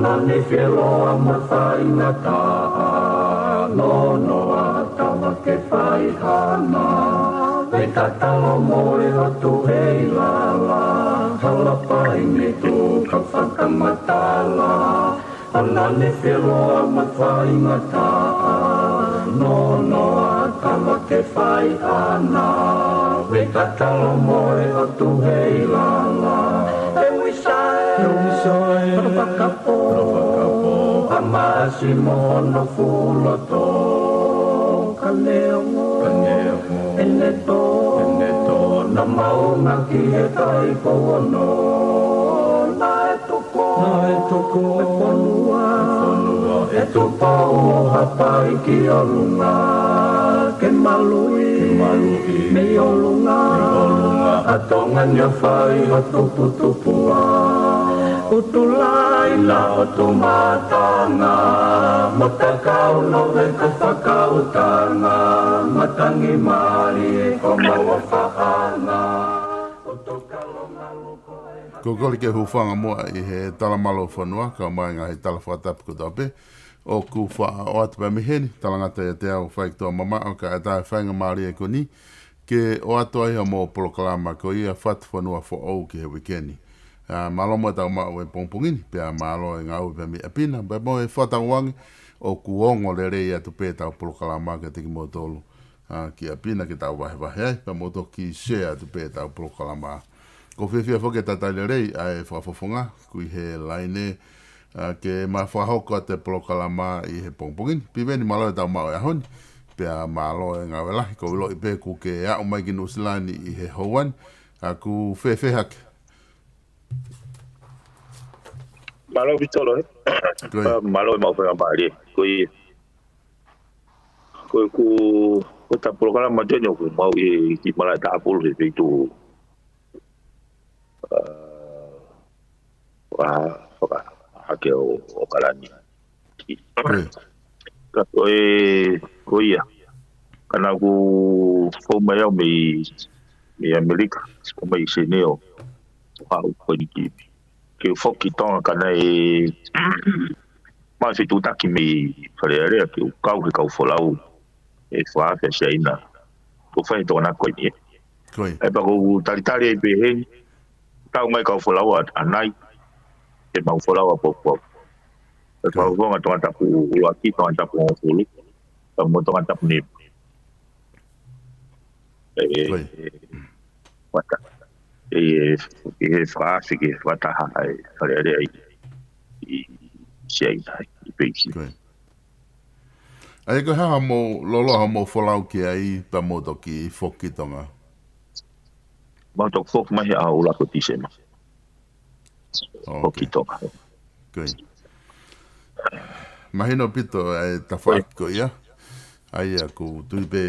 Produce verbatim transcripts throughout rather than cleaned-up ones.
Nani fieloa mo faingataʻa, nonoʻa tama ke fai ʻana. Vei tatalo mo e ʻOtu hei lala, hala pai me tu ka fakamatala. Nani fieloa mo faingataʻa, nonoʻa tama ke fai ʻana. Vei tatalo mo e ʻOtu hei lala, e uisa e, e uisa e, fakapō, fakapō, a masi mo no fuloto. Ka neongo, ka neongo, ʻene tō, ʻene tō, na mauna ki he kai ko ono. Naʻe tuku, naʻe tuku e fonua, e fonua, e Tupou ʻo Haʻapai ki ʻolunga. Ke maluʻi, ke maluʻi, mei ʻolunga, mei ʻolunga, a Tonga ni ʻo fai ʻo tuputupu ʻa ʻUtulai na ʻOtu Mātanga, mo Takau Noveka Fakautanga, matangi mālie ko maua faʻanga, ʻotu kalo malu ko e. Ko e kole ke hūfanga muʻa ʻi he tala mālō fonua, kae ʻumaʻā e ngaahi tala fakatapu kotoa pē. ʻOku faʻa ʻoatu pē mei heni, talangata ʻiate au, faitoʻo mamaʻo, kae ʻatā e faingamālie ko eni ke ʻoatu ai hoʻomou polokalama ko ia Fatu Fonua Foʻou ki he uike ni. ʻA, mālō muʻa ʻetau maʻu e pongipongi ni, pea mālō e ngāue pē mei ʻapi na, pea mo e fakatauange ʻoku ongo lelei atu pē ʻetau polokalama kiate kimoutolu. ʻA, ki ʻapi na ke tau vahevahe ai, pea mou toki share atu pē ʻetau polokalama. ʻOku ou fiefia foki ke talitali lelei ʻa e fakafofonga, ʻoku ʻi he laine, ʻa, ke ma fakahoko atu e polokalama ʻi he pongipongi ni. Piveni, mālō ʻetau maʻu e ʻaho ni, pea mālō e ngāue lahi, ʻoku ou ʻiloʻi pē ʻoku ke aʻu mai ki Nuʻusila ni ʻi he houa ni, ʻa, ʻoku fēfē hake? Mālō Pito Loi. Ko ia. Mālō e maʻu faingamālie. Ko ia. Ko e ku, ko ʻeta polokalama teni ʻoku mau ʻi, ki Malaʻe Taʻapulu he feituʻu, ʻa, ʻa, fakahake ʻo, ʻo ʻAokalani. Ko ia. Ka ko e, ko ia. Ka naʻa ku fou mai au mei, mei ʻAmelika, fou mai ʻi Seneo, ʻo haʻu ko eni ki, ke u foki ki Tonga ka naʻe maʻu e fetuʻutaki mei Fale Alea ke u kau he kau folau ʻe fā ʻa Siaina. Ko e fai e tokonaki ko eni ē. Ko ia. ʻE pea ʻoku ou talitali ai pē heni, tau mai kau folau ʻa, ʻanai, ʻemau folau ʻapoʻapo. ʻE ko ia. Fakafofonga Tongatapu ʻuluaki, Tongatapu hongofulu, pea mo Tongatapu nima. ʻE, ko ia. Fata. ʻE, ʻe, ʻe he fakaafe ke fakataha ai Fale Alea ʻi, ʻi Siaina, ʻi Peisi. Ko ia. ʻA ia ko e hā hoʻomou loloa hoʻomou folau ki ai pea mou toki foki ki Tonga? Mau toki foki mai he ʻaho ʻuluaki ʻo Tīsema. ʻOkei. Foki ki Tonga. Ko ia. Mahino Pito e tafaʻaki ko ia. ʻA ia ʻoku ou tui pē,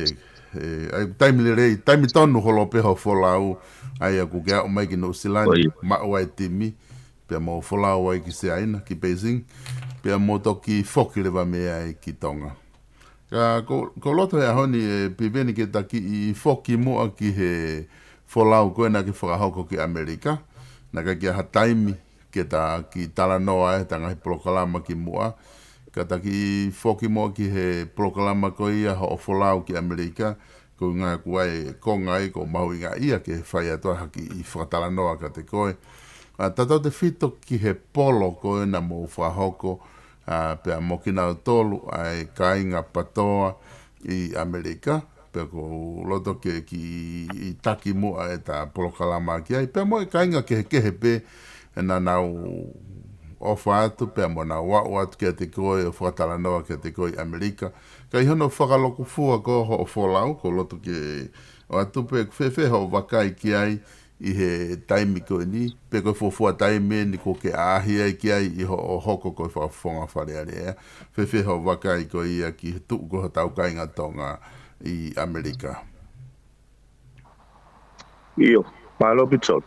ʻe, ʻa ia taimi lelei, taimi tonu holo pē hoʻo folau, ʻa ia ʻoku ke aʻu mai ki Nuʻusila ni, ko ia, maʻu ai e timi, pea mou folau ai ki Siaina, ki Beijing, pea mou toki foki leva mei ai ki Tonga. Ka ko, ko e loto he ʻaho ni ʻe Piveni ke ta kiʻi foki muʻa ki he folau ko ē naʻa ke fakahoko ki ʻAmelika, naʻe ʻikai ke ʻi ai ha taimi ke ta kiʻi talanoa ai he ta ngaahi polokalama kimuʻa, ka ta kiʻi foki muʻa ki he polokalama ko ia hoʻo folau ki ʻAmelika, ko e ʻuhinga ʻoku ʻi ai e konga ia ʻoku mahuʻinga ia ke fai atu ai ha kiʻi fakatalanoa kiate koe. ʻA, tautautefito ki he polo ko ē naʻa mou fakahoko, ʻa, pea mo kinautolu ʻa e kāinga PATOA ʻi ʻAmelika, pea ʻoku ou loto ke kiʻi taki muʻa ʻeta polokalama ki ai, pea mo e kāinga kehekehe pē naʻa nau ʻofa atu, pea mo nau aʻu atu kiate koe ʻo fakatalanoa kiate koe ʻi ʻAmelika. Ka ʻi hono fakalūkufua ko ē hoʻo folau, ʻoku ou loto ke ʻoatu pē ʻoku fēfē hoʻo vakai ki ai ʻi he taimi ko eni, pe ko e fuofua taimi eni ʻoku ke ʻaʻahi ai ki ai ʻi hoʻo hoko ko e fakafofonga Fale Alea. Fēfē hoʻo vakai ko ia ki he tuʻu ko ē hotau kāinga Tonga ʻi ʻAmelika? ʻIo, mālō Pito.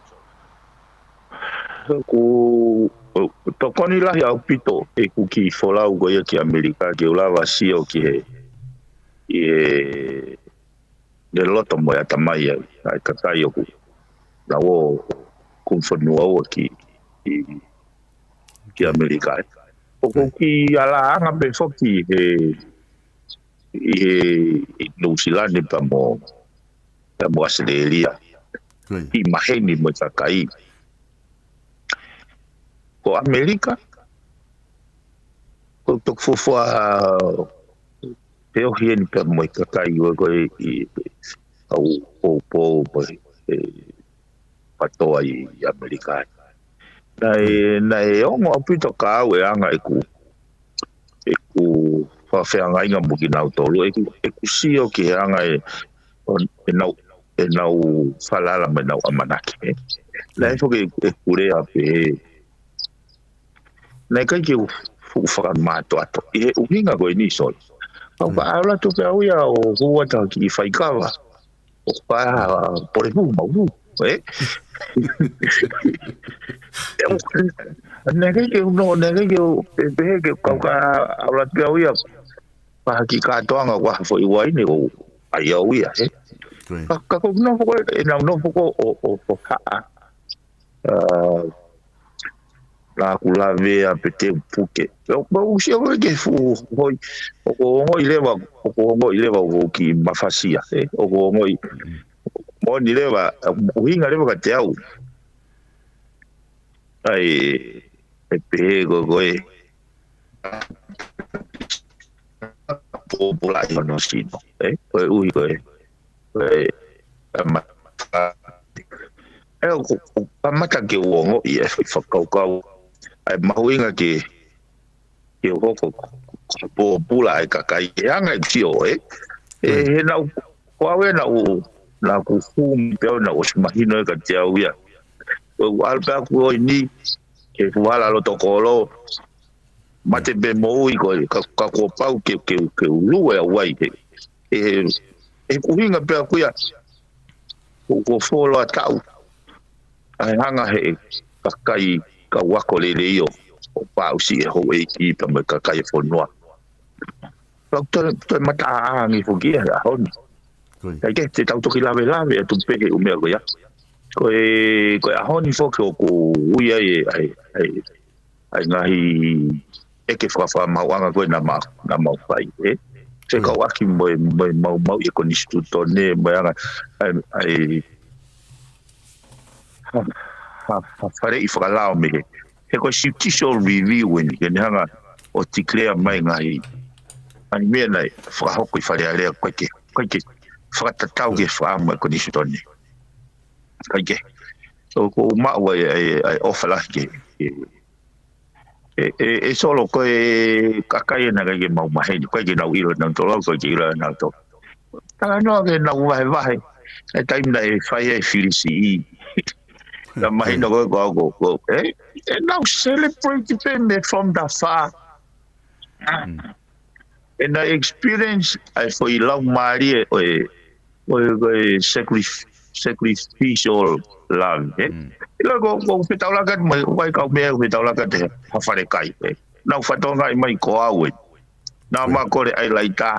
ʻOku tokoni lahi ʻaupito ʻeku kiʻi folau ko ia ki ʻAmelika, ke u lava sio ki he, ʻi he, he loto mo e ʻatamai ai, ʻa e kakai ʻoku nau ō kumu fonua ua ki, ki, ki ʻAmelika ai. ʻOku ʻi ai e anga pē foki he, ʻi he, ʻi Nuʻusila ni pea mo, pea mo ʻAositelēlia. ʻI maheni mo e kakai. Ko ʻAmelika, ko e toki fuofua feohi eni pea mo e kakai ʻo ko e ʻi au poupou mo e, e, patoa ʻi ʻAmelika. Naʻe, naʻe ongo ʻaupito kia au e anga ʻeku, ʻeku fakafeangai mo kinautolu, ʻeku, ʻeku sio ki he anga e, ʻenau, ʻenau falala mo ʻenau ʻamanaki. Naʻe foki ʻeku lea pē, naʻe ʻikai ke u fuʻu fakamātoato ʻi he ʻuhinga ko eni, Solo. Au ka ala tu pē au ia ʻo hua tau ki faikava. ʻO ka pole fu mau fu, ē? Naʻe ʻikai ke u no, naʻe ʻikai ke u pehē ke kau ka ala tu pē au ia. Paha ki kātoanga ʻoku ʻi ai ha foʻi uaine ʻoku ʻai au ia, ē? Ka, ka ko e nofo ko ē, ʻenau nofo ko ē ʻo, ʻo, ʻo haʻa. ʻA, naʻa ku lavea pē te u puke. ʻO, ʻo, ʻo sio ko ē ke fuʻu hoi, ʻoku ou ongoʻi leva, ʻoku ou ongoʻi leva ʻoku ou kiʻi mafasia, ē? ʻOku ou ongoʻi, moʻoni leva, ʻuhinga leva kiate au. ʻAi, ʻe pehē ko ē ko e pōpula ʻi hono sino, ē? Ko e ʻuhi ko e, ko e, ʻa ma-, ʻe, ʻoku, ʻoku kamata ke u ongoʻi e fakakaukau. ʻAi, mahuʻinga ke, ke u hoko ko e pōpula ʻa e kakai. ʻE anga e sio, ē? ʻE, he naʻu, ko au ē naʻu, naʻa ku hū mei pē au naʻu ʻosi mahino ē kiate au ia. Ko e ʻalu pē ʻaku ʻo ʻi ni, ke fuala loto kolo, mate pē moʻui ko ē, ka, ka kuo pau ke, ke, ke u lue au ai he. ʻE, ʻe ʻuhinga pē ʻaku ia, ko, ko folo a tau. ʻAi hanga he kakai ka wako lele io, ʻo paʻusi e houʻeiki pea mo e kakai e fonua. Pau toe, toe mata angi foki e ʻaho ni. ʻIkai ke te tau toki lavelave atu pē he ʻū meʻa ko ia. Ko e, ko e ʻaho ni foki ʻoku ui ai e, ʻai, ʻai, ʻai ngaahi ʻeke fakafakamaauʻanga ko ē naʻa ma, naʻa mau fai, ē? Fekauʻaki mo e, mo e maumauʻi e konisitūtone, mo e anga, ʻai, ʻai, ha, ha, ha faleʻi fakalao mei he. He ko e judicial review eni, ke ne hanga ʻo declare mai ngaahi, ngaahi meʻa naʻe fakahoko ʻi Fale Alea, ʻikai ke, ʻikai ke fakatatau ki he fakaʻamu e konisitūtone. ʻIkai ke. So, ʻoku ou maʻu ai, ai, ai ʻofa lahi ke, ke, ʻe, ʻe, ʻe Solo ko e kakai ē naʻe ʻikai ke mau maheni, ʻikai ke nau ʻilo nautolu, ʻikai ke ʻilo nautolu. Talanoa ke nau vahevahe, e taimi naʻe fai ai e fili siʻi. Naʻa mahino ko ē ko au ko, ko, ē? ʻE nau celebrate pē mei from the far. ʻE nau experience ai foʻi laumālie ʻo e, ʻo e, ʻo e sacrif-, sacrificial love, ē? ʻIlo ko, ko fetaulaki mai, ʻoku ʻi ai e kau meʻa ʻoku fetaulaki atu he fale kai, ē? Nau fatongia mai ko au ē. Naʻa ma kole ai laita.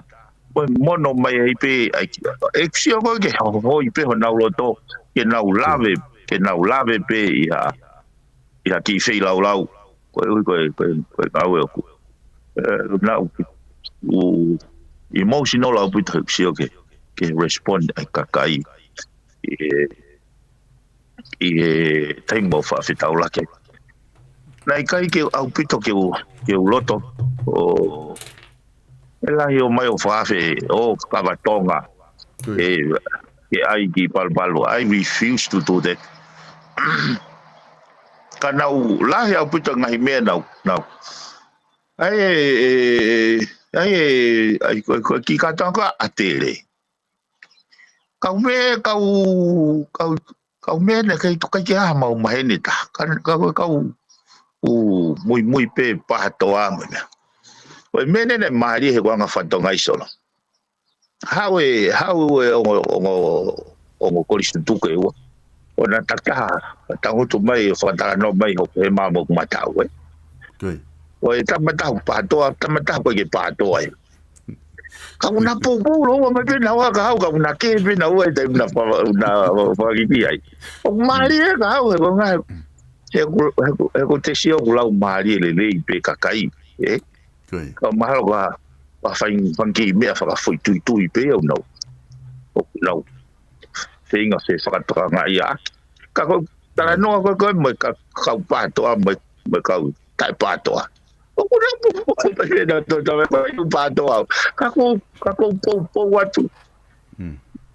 Ko e mono mai ai pē, ʻai ki, ʻeku sio ko ē ke hohoi pē honau loto, ke nau lave, ke nau lave pē ʻi ha, ʻi ha kiʻi feilaulau. Ko e ʻuhi ko e, ko e, ko e ngāue ʻoku. ʻE, naʻa ku, u, emotional ʻaupito ʻeku sio ke, ke respond ʻa e kakai. ʻI he, ʻi he taimi ʻoku fakafetaulaki. Naʻe ʻikai ke ʻaupito ke u, ke u loto ʻo, ʻe lahi ʻo mai ʻo fakafe, ʻo kava Tonga. ʻE, ke ʻai ki palupalu. I refuse to do that. Ka naʻu lahi ʻaupito ngaahi meʻa naʻu, naʻu. ʻAi, ʻe, ʻe, ʻe, ʻai, ʻe, ʻai, ko, ko, ki kātoanga ko ē ʻAositelēlia. Kau meʻa, kau, kau, kau meʻa naʻe ʻikai, ʻikai ke ʻi ai ha mau maheni ta. Ka, ka, kau, u, muimui pē pātoa mo e meʻa. Ko e meʻa naʻe mālie he ko e anga fatongia Solo. Haʻu e, haʻu e ongo, ongo, ongo kolisi tutuku ʻe ua. ʻO na takitaha, tangutu mai, ʻo fakatalanoa mai, ʻo he mamo ku matau, ē. ʻO e tama taha pātoa, tama taha ko e ke pātoa, ē. Ka ʻoku na poupou lōua mai pē naua ka haʻu, ka ʻoku na kē pē naua, ʻe taimi na fa-, na fakakiki ai. ʻOku mālie ka haʻu, he ko e ngaahi, he ko, he ko, he ko e tesi ʻoku lau mālie lelei pē kakai. ē? Ka mahalo ka, ka fai, fanga kiʻi meʻa fakafoʻituitui pē au nau. ʻOku nau feinga se fakatokangaʻi ia. Ka ko e talanoa ko ē ko ē mo e ka, kau PTOA mo e, mo e kau taʻe PTOA. ʻOku nau poupou pē nau tō tau ko e PTOA. Ka ko, ka ko poupou atu.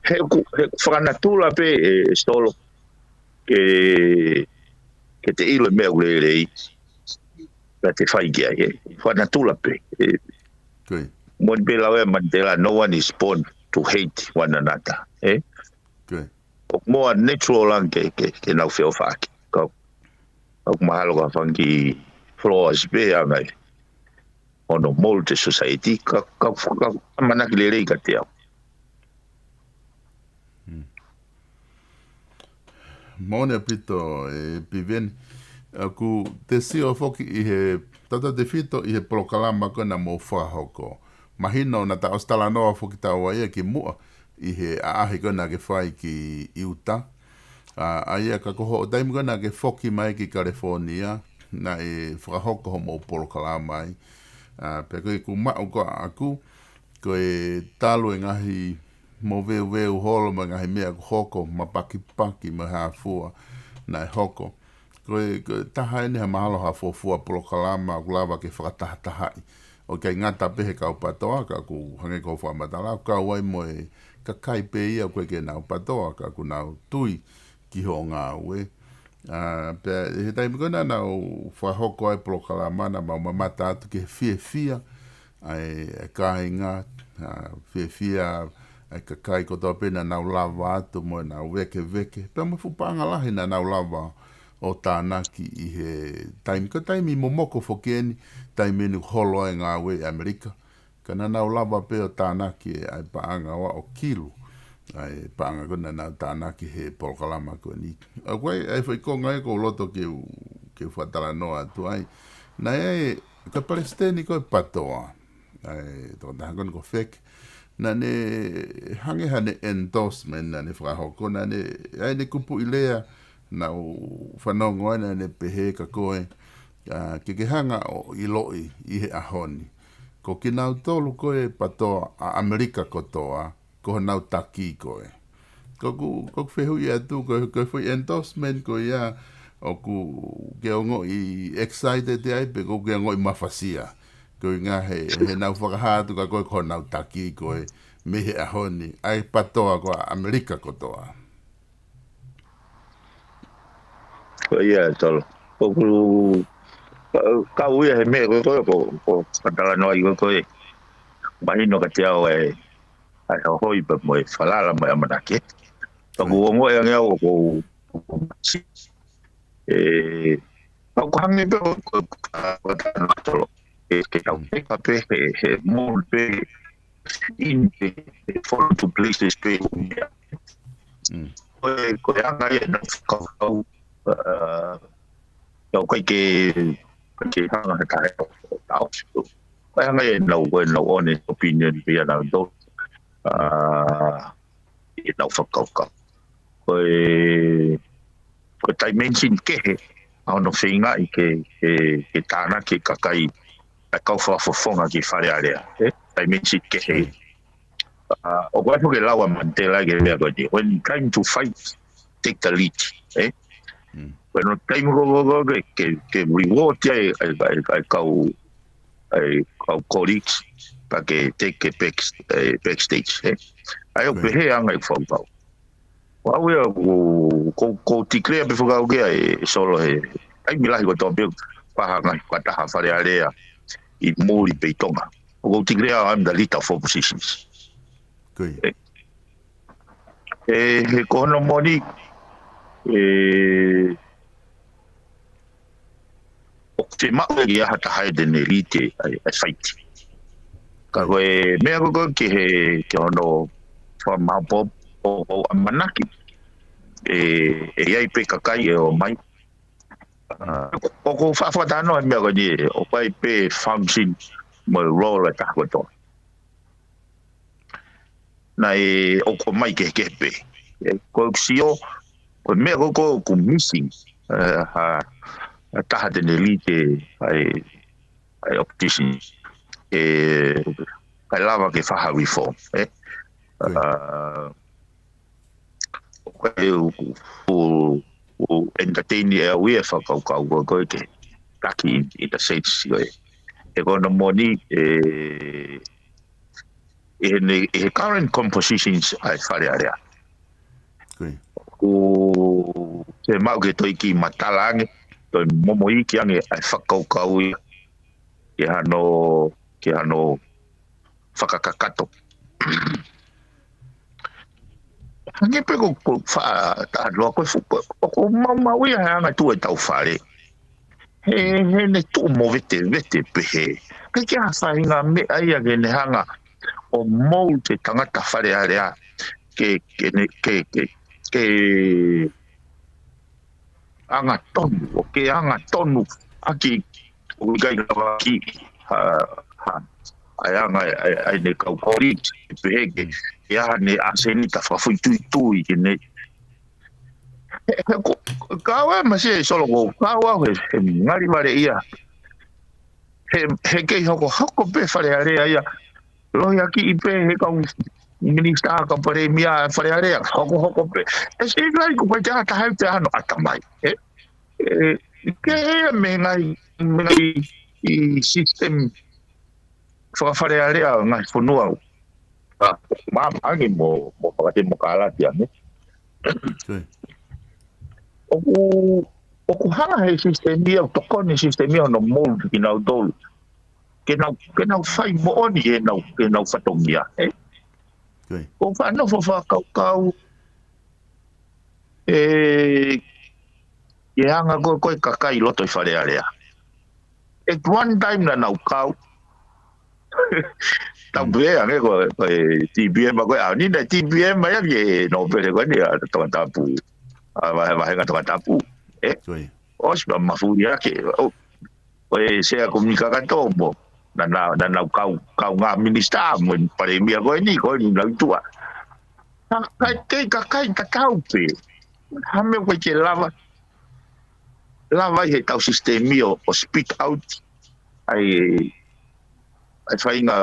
He ʻoku, he fakanatula pē ē Solo ke, ke te ʻilo e meʻa ʻoku lelei. Ka te fai ki ai, ē. Fakanatula pē. Ē, mo e pē lau ʻa Mandela, no one is born to hate one another, ē? ʻOku more natural ange ke, ke, ke nau feʻofaʻaki. Ka, ka ʻoku mahalo ka fanga kiʻi flaws pē ʻa e ngaahi. Ono mold the society, ka, ka, ka, ka ʻamanaki lelei ka te au. Moʻoni ʻaupito ē Piveni. ʻOku te sio foki ʻi he, tautautefito ʻi he polokalama ko ē naʻa mou fakahoko. Mahino naʻa ta ʻosi talanoa foki taua ia kimuʻa ʻi he ʻaʻahi ko ē naʻa ke fai ki ʻIuta. ʻA, ʻa ia ka ko hoʻo taimi ko ē naʻa ke foki mai ki California, naʻe fakahoko hoʻomou polokalama ai. ʻA, pea ko e ʻoku maʻu ko ē ʻaʻaku, ko e talu e ngaahi moveuveu holo mo e ngaahi meʻa ʻoku hoko, mapakipaki mo e hā fua naʻe hoko. Ko e, ko e taha eni ha mahalo ha fuofua polokalama ʻoku lava ke fakatahatahaʻi. ʻOku ʻikai ngata pē he kau PTOA, ka ʻoku hangē ko hoʻo fakamatala, ʻoku kau ai mo e kakai pē ia ʻoku ʻikai ke nau PTOA, ka ʻoku nau tui ki hoʻo ngāue. ʻA, pea ʻi he taimi ko ē naʻa nau fakahoko ai polokalama naʻa mau mamata atu ki he fiefia ʻa e, ʻa e kāinga, ʻa, fiefia ʻa e kakai kotoa pē naʻa nau lava atu mo ʻenau vēkeveke. Pea mo e fuʻu paʻanga lahi naʻa nau lava ʻo tānaki ʻi he taimi, ko e taimi momoko foki eni, taimi eni ʻoku holo ai e ngāue ʻi ʻAmelika. Ka naʻa nau lava pē ʻo tānaki ʻa e paʻanga ʻo aʻu ʻo kilu ʻa e paʻanga ko ē naʻa nau tānaki he polokalama ko eni. ʻA ko e, ʻa e foʻi konga ē ʻoku ou loto ke u, ke u fakatalanoa atu ai. Naʻe, ko e palesiteni ko ē PTOA, ʻa e tokotaha ko eni ko Feke, naʻa ne hangē ha ne endorsement naʻa ne fakahoko, naʻa ne, ʻa ʻene kupuʻi lea naʻa ku fanongo ai naʻa ne pehē kia koe, ʻa, ke ke hanga ʻo ʻiloʻi ʻi he ʻaho ni. Ko kinautolu ko ē PTOA ʻa ʻAmelika kotoa, ko honau taki ko ē. Ko ʻeku, ko ʻeku fehuʻi atu, ko, ko e foʻi endorsement ko ia, ʻoku ke ongoʻi excited ai pe ʻoku ke ongoʻi mafasia. Ko e ʻuhinga he, he nau fakahā atu kia koe ko honau taki ko ē, mei he ʻaho ni, ʻa e PTOA ko ē ʻa ʻAmelika kotoa. Ko ia, Solo. ʻOku, ka, kau ia he meʻa ko ē ko ē, ko, ko, fakatalanoa ai ko ē ko ē. Mahino kiate au ʻa e, ʻa e hohoi pea mo e falala mo e ʻamanaki. Ka ʻoku ongoʻi ange au ʻoku, ē, ʻoku hangē pē ʻoku, ʻoku, ʻoku, ʻoku, Solo. ʻE, ke tau peka pē, he, he mold pē, in, he, he fall to places pē, ko e, ko e anga ia ʻenau fakakaukau, ʻa, ʻoku ʻikai ke, ke hanga he taha ʻo taʻofi. Ko e anga ia ʻenau, ko ʻenau honest opinion pē ia naʻa nau tō, ʻa, ʻenau fakakaukau. Ko e, ko e dimension kehe, ʻa hono feingaʻi ke, ke, ke tānaki e kakai, ʻa e kau fakafofonga ki Fale Alea. ʻE, dimension kehe. ʻA, ʻoku ʻikai ke lau ʻa Mandela ki he meʻa ko eni. When time to fight, take the lead. ʻE? When time ko, ko, ko, ke, ke, ke reward ai, ʻa e, ʻa e, ʻa e kau, ʻa e kau colleagues, pea ke take ke back, ʻe, backstage, ʻe? ʻA ia ʻoku pehē anga e fakakaukau. ʻOku ou ia, ʻoku, ʻoku, ʻoku ou declare pē fakakaukau ʻe Solo he, ʻa e meʻa lahi ko e tō pē, paha ngaahi fakataha Fale Alea, ʻi muli pē ʻi Tonga. ʻOku ou declare I'm the leader of oppositions. Ko ia. ʻE, ʻe, he ko hono moʻoni, ʻe, ʻoku te maʻu e ia ha taha ʻe te ne lead ʻa e, ʻa e fight. Ka ko e meʻa ko ē ko ē ki he, ki hono fakamaʻopoʻopo ʻo, ʻo ʻamanaki. ʻE, ʻe ʻi ai pē kakai ʻe ō mai. ʻA, ʻoku ou faʻa fakatalanoa he meʻa ko eni ē, ʻoku ʻi ai pē function mo e role ʻa e taha kotoa. Naʻe ʻoku ʻomai kehekehe pē. ʻE, ko ʻeku sio, ko e meʻa ko ē ko ē ʻoku missing, ʻe, ha, ha taha te ne lead ʻa e, ʻa ʻa e opposition. ʻE, kae lava ke fai ha reform, ē? Ko ia. ʻA, ʻoku ou, ʻoku ou entertain ʻe au ia e fakakaukau ko ē ke taki in, in the sense ko ē. ʻE ko hono moʻoni, ʻe, ʻi heʻene, ʻi he current compositions ʻa e Fale Alea. Ko ia. ʻOku te maʻu ke toe kiʻi matala ange, toe momoʻi ange ʻa e fakakaukau ia, ke hano, ke hano fakakakato. Hangē pē ko, ko fa, ta loa ko fu, ko, ko, ko maumau ia he anga tuʻu e tau fale. He, he ne tuʻu mo vete, vete pehē. Ke ke ha faʻahinga meʻa ia ke ne hanga ʻo mold e tangata Fale Alea. Ke, ke ne, ke, ke, ke angatonu, ʻo ke angatonu ʻaki ʻoku ʻikai lava ki ha, ha, ʻa e anga ʻa e, ʻa e, ʻa ʻene kau colleagues, pehē ke, ke ʻi ai haʻane ʻasenita fakafoʻituitui ke ne. He, he ko, kau ē masi e Solo ko, kau au he, he ngali vale ia. He, he kei hokohoko pē Fale Alea ia. Lohiakiʻi pē he kau minisitā, kau palēmia Fale Alea, hokohoko pē. ʻE si lai ko ʻikai te ʻata hai te ano ʻatamai. Ē? Ē, ke ʻe mei he ngaahi, mei he ngaahi ʻi system faka-Fale Alea, ngaahi fonua. ʻA, ma, ange mo, mo fakatemokalati ange. Ko ia. ʻOku, ʻoku hanga he system ia, ʻo tokoni system ia hono mold kinautolu. Ke nau, ke nau fai moʻoni, ke nau, ke nau fatongia, ē? Ko ia. ʻOku ou faʻa nofo fakakaukau, ē, ke hanga ko, ko e kakai loto ʻi Fale Alea. At one time naʻa nau kau. Tau pehē ange ko, ko e T P M ko e, ʻa, ni na T P M ia ke nōpele ko eni ʻa Tongatapu. ʻA, vahe, vahenga Tongatapu. Ē? Ko ia. ʻOsi pea mafuliake. ʻO, ko e sea ko Mika Katomo. Naʻa, naʻa, naʻa nau kau, kaungā minisitā mo e palēmia ko eni, ko eni naʻa nau tuʻa. Kakai, kei kakai tatau pē. Ha meʻa ko ē ke lava. Lava ʻi he tau system ia ʻo, ʻo spit out ʻa e, ʻa e faʻahinga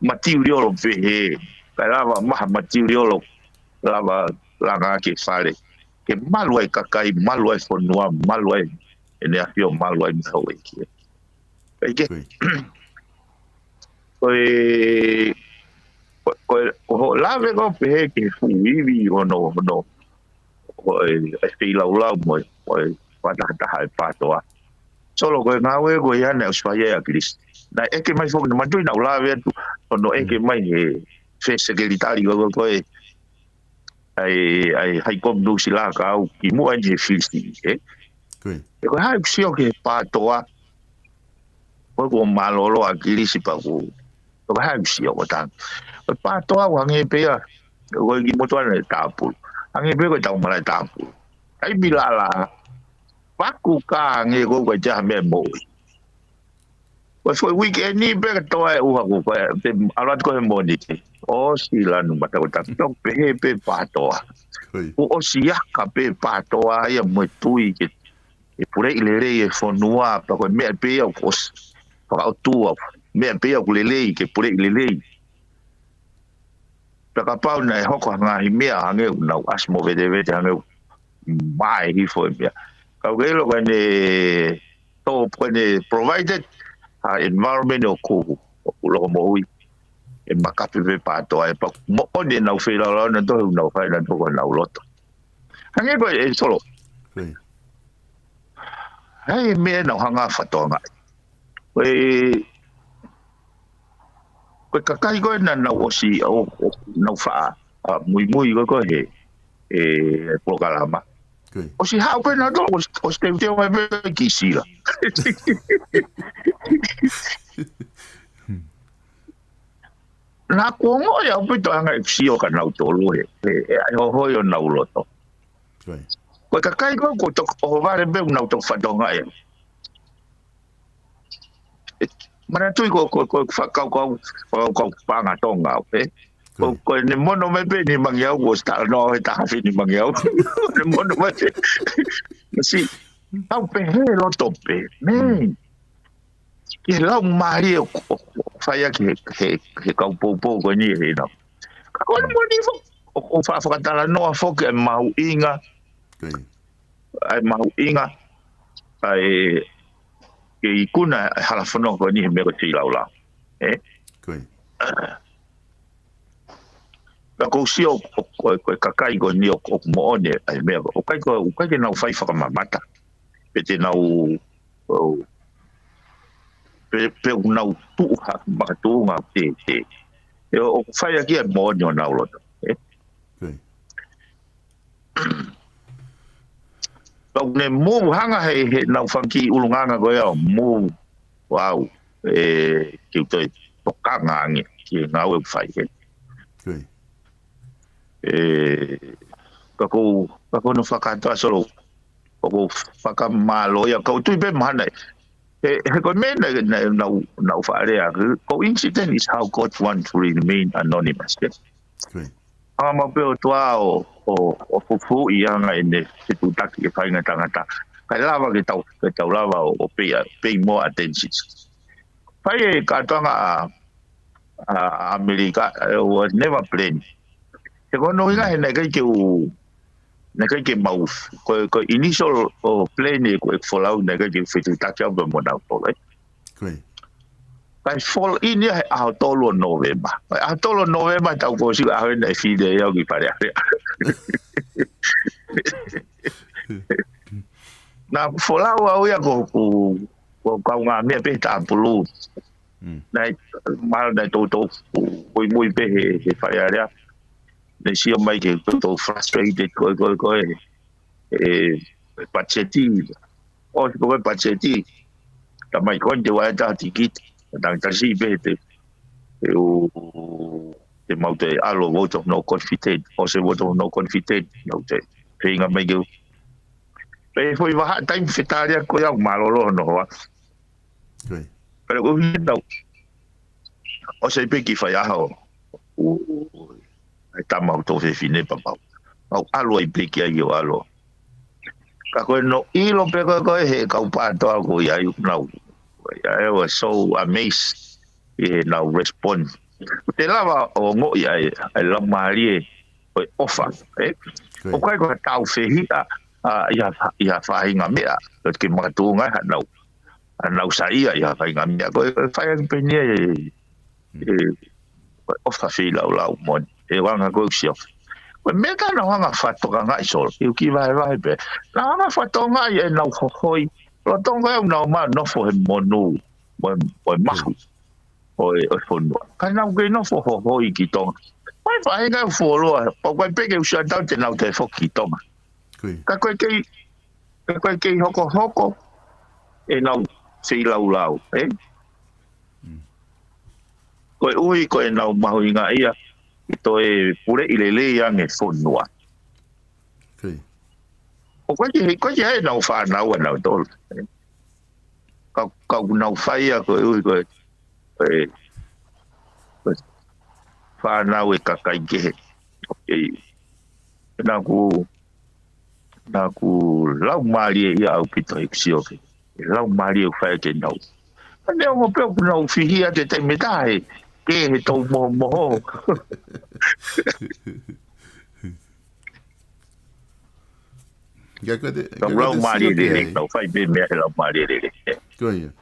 material pehē, kae lava maha material lava langa ke fale. Ke malu ai kakai, malu ai fonua, malu ai ʻEne ʻAfio, malu ai mo e houʻeiki. Pea ke. Ko ia. Ko e, ko, ko e, ko hoʻo lave ko ē pehē ki he fuʻu ivi hono, hono, ko e, e feilaulau mo e, mo e fakatahataha e PTOA. Solo ko e ngāue ko ia naʻe ʻosi fai ʻe ʻAkilisi. Naʻe ʻeke mai foki, naʻa ku manatuʻi naʻa ku lave atu, hono ʻeke mai he first secretary ko, ko, ko e, ʻa e, ʻa e High Commissioner ka au kimuʻa eni he Fisi, ē? Ko ia. Ē, ko e hā ʻeku sio ki he PTOA, ko e kuo mālōlō ʻa ʻAkilisi pea kuo, ko e hā ʻeku sio ko e tang. Ko e PTOA ʻoku hangē pē ia, ko e kiʻi motuʻa naʻe tāpulu. Hangē pē ko e tau malaʻe tāpulu. Taimi lalahi, paku ka hangē ko e ʻikai te ha meʻa moʻui. Ko e foʻi weekend ni pē ka toa e ʻuha ko ē, pea ʻalu atu ko ē he Mōnite. ʻOsi lanu mata ko e taki, toki pehē pē PTOA. Ko ia. Kuo ʻosi aka pē PTOA ia mo e tui ke, ke puleʻi lelei e fonua, pea ko e meʻa pē ia kuo ʻosi fakaʻotua, meʻa pē ia kuo lelei ke puleʻi lelei. Pea kapau naʻe hoko ha ngaahi meʻa hangē ʻoku nau ʻasi mo vetevete hangē ʻoku mae hifo e meʻa. Ka ʻoku ke ʻilo ko ʻene tō, ko ʻene provided ha environment ʻoku, ʻoku loko moʻui. ʻE makape pē PTOA ē pea moʻoni ʻenau feilaulau naʻa nau tohi, nau fai naʻa nau tohi ko honau loto. Hangē ko e Solo. Ko ia. Hei, meʻa naʻa nau hanga fatongia. Ko e, ko e kakai ko ē naʻa nau ʻosi, ʻo, ʻo, nau faʻa, ʻa, muimui ko ē ko ē he, e, polokalama. Ko ia. ʻOsi haʻu pē naʻa nau, ʻosi, ʻosi teuteu mai pē ki Sila. Naʻa ku ongoʻi ʻaupito ʻa e ngaahi sio kia nautolu he, he, he ʻai hohoi honau loto. Ko ia. Ko e kakai ko ē, ko e toki ʻohovale pē ʻoku nau toki fatongia ē. Manatuʻi ko, ko, ko e fakakaukau, fakakaukau paʻanga Tonga au, ē? Ko, ko ia. Ko ʻene mono mai pē ʻe nimangeau, kuo ʻosi talanoa he taha fē nimangeau. ʻEne mono mai pē. Masi, tau pehē loto pē. Mē. Mm. ki he laumālie ʻoku, ʻoku, ʻoku fai ʻaki he, he, he kau poupou ko eni he nau. Ka ko e moʻoni foki, ʻoku, ʻoku fa-, fakatalanoa foki e mahuʻinga, Ko ia. ʻa e mahuʻinga, ʻa e, ke ikuna e hala fonua ko eni he meʻa ko e feilaulau. Ē? Ko ia. Ka ʻoku ou sio ʻoku, ʻoku, ʻoku, ʻoku ʻi ai e kakai ko eni ʻoku, ʻoku moʻoni ʻa e meʻa, ʻoku ʻikai ko, ʻoku ʻikai ke nau fai fakamamata. Pe te nau, ʻo, pe, pe ʻoku nau tuʻu ha, makatuʻunga te, te. ʻE ʻoku fai ʻaki e moʻoni ʻo nau loto. Ē? Ko ia. Ka ʻoku ne move hanga he, he nau fanga kiʻi ʻulungaanga ko ia ʻo move au, ē, ke u toe tokanga ange ki he ngāue ʻoku fai he. Ko ia. Ē, ka ʻoku, ka ʻoku ou fakatoa solo, ʻoku ou fakamālō ia, ka ʻoku ou tui pē mahalo ē. He, he ko e meʻa naʻa, naʻa, naʻa, naʻa ku faʻa lea, coincidence is how God wants to remain anonymous, ē? Ko ia. Hanga maʻu pē ʻOtua ʻo, ʻo, ʻo fufuuʻi ʻa e ngaahi fetuʻutaki ʻa e faʻahinga tangata. Kae lava ke tau, ke tau lava ʻo, ʻo pay, pay more attention. Fai e kātoanga ʻa, ʻa, ʻa ʻAmelika, it was never planned. He ko hono ʻuhinga he naʻe ʻikai ke u, naʻe ʻikai ke mau, ko, ko e initial ʻo plan ʻeku, ʻeku folau naʻe ʻikai ke fetuʻutaki au pea mo nautolu, ē. Ko ia. Kae fall in ia he ʻaho tolu ʻo November. He ʻaho tolu ʻo November tau ko si ʻaho ena ʻe fili ai au ki Fale Alea. Naʻa ku folau au ia ko, ko, ko e kaungāmeʻa pē he taʻapulu. Mm. Naʻe, mahalo naʻe toutou muimui pē he, he Fale Alea. Ne sio mai ke toutou frustrated ko e, ko e, ko e, ē, patiseti. ʻOsi ko e patiseti. Ka mai ko eni te u ʻai atu e tikite. Naʻa ku tali siʻi pē he te, te u, te mau toe ʻalu vote of no confidence. ʻOsi vote of no confidence. Nau toe feinga mai ke u. Pea foʻi vahaʻa taimi fetaliaki ko ia ʻoku mālōlō hono hoa. Ko ia. Pea ko e ʻuhinga naʻa ku ʻosi pē ki faiʻaho. ʻUi, ʻai tama ʻo e tuofefine pea mau. Mau ʻalu ai pē ki ai ʻo ʻalu. Ka ko e no ʻilo pē ko e, ko e he kau PATOA ko ia ʻoku nau. I was so amazed ʻi heʻenau respond. Te lava ʻo ongoʻi ʻa e, ʻa e laumālie ʻo e ʻofa, ē? Ko ia. ʻOku ʻikai ko ha tāufehiʻa, ʻa, ʻi ha, ʻi ha faʻahinga meʻa, ke makatuʻunga ai haʻanau, haʻanau saiʻia ʻi ha faʻahinga meʻa. Ko e, ko e fai ange pē eni ē, ē, ko e ʻofa feilaulau moʻoni, ʻe anga ko e ʻusi ʻofa. Ko e meʻa ka nau hanga fakatokangaʻi solo, ʻi he kiʻi vahevahe pē. Nau hanga fakatokangaʻi ʻenau hohoi, lolotonga ʻenau ō mai ʻo nofo he monū, mo e, mo e mahu ʻo e, ʻo e fonua. Ka nau kei nofo hohoi ki Tonga. Ko e faʻahinga ʻoku fuoloa, ʻoku ʻikai pē ke u sio atu te nau toe foki ki Tonga. Ko ia. Ka ko e kei, ka ko e kei hokohoko ʻenau feilaulau, ē? Mm. Koeʻuhi ko ʻenau mahuʻingaʻia ke toe puleʻi lelei ange fonua. Ko ia. ʻOku ʻikai ke, ʻikai ke ʻi ai ʻenau fānau ʻanautolu. Ka, ka ʻoku nau fai ia koeʻuhi ko e, ko e, ko e fānau ʻa e kakai kehe. ʻOku ʻi ai, naʻa ku, naʻa ku laumālieʻia ʻaupito he ʻoku sio ki he laumālie ʻoku fai ʻaki ʻenau. Ka neongo pē ʻoku nau fihia he taimi ʻe taha he, ke he tau mohomoho. Ka ko e te, Ka ka ko e te laumālie sio ki lelei, ai. ka fai pē meʻa he laumālie lelei. Ko ia.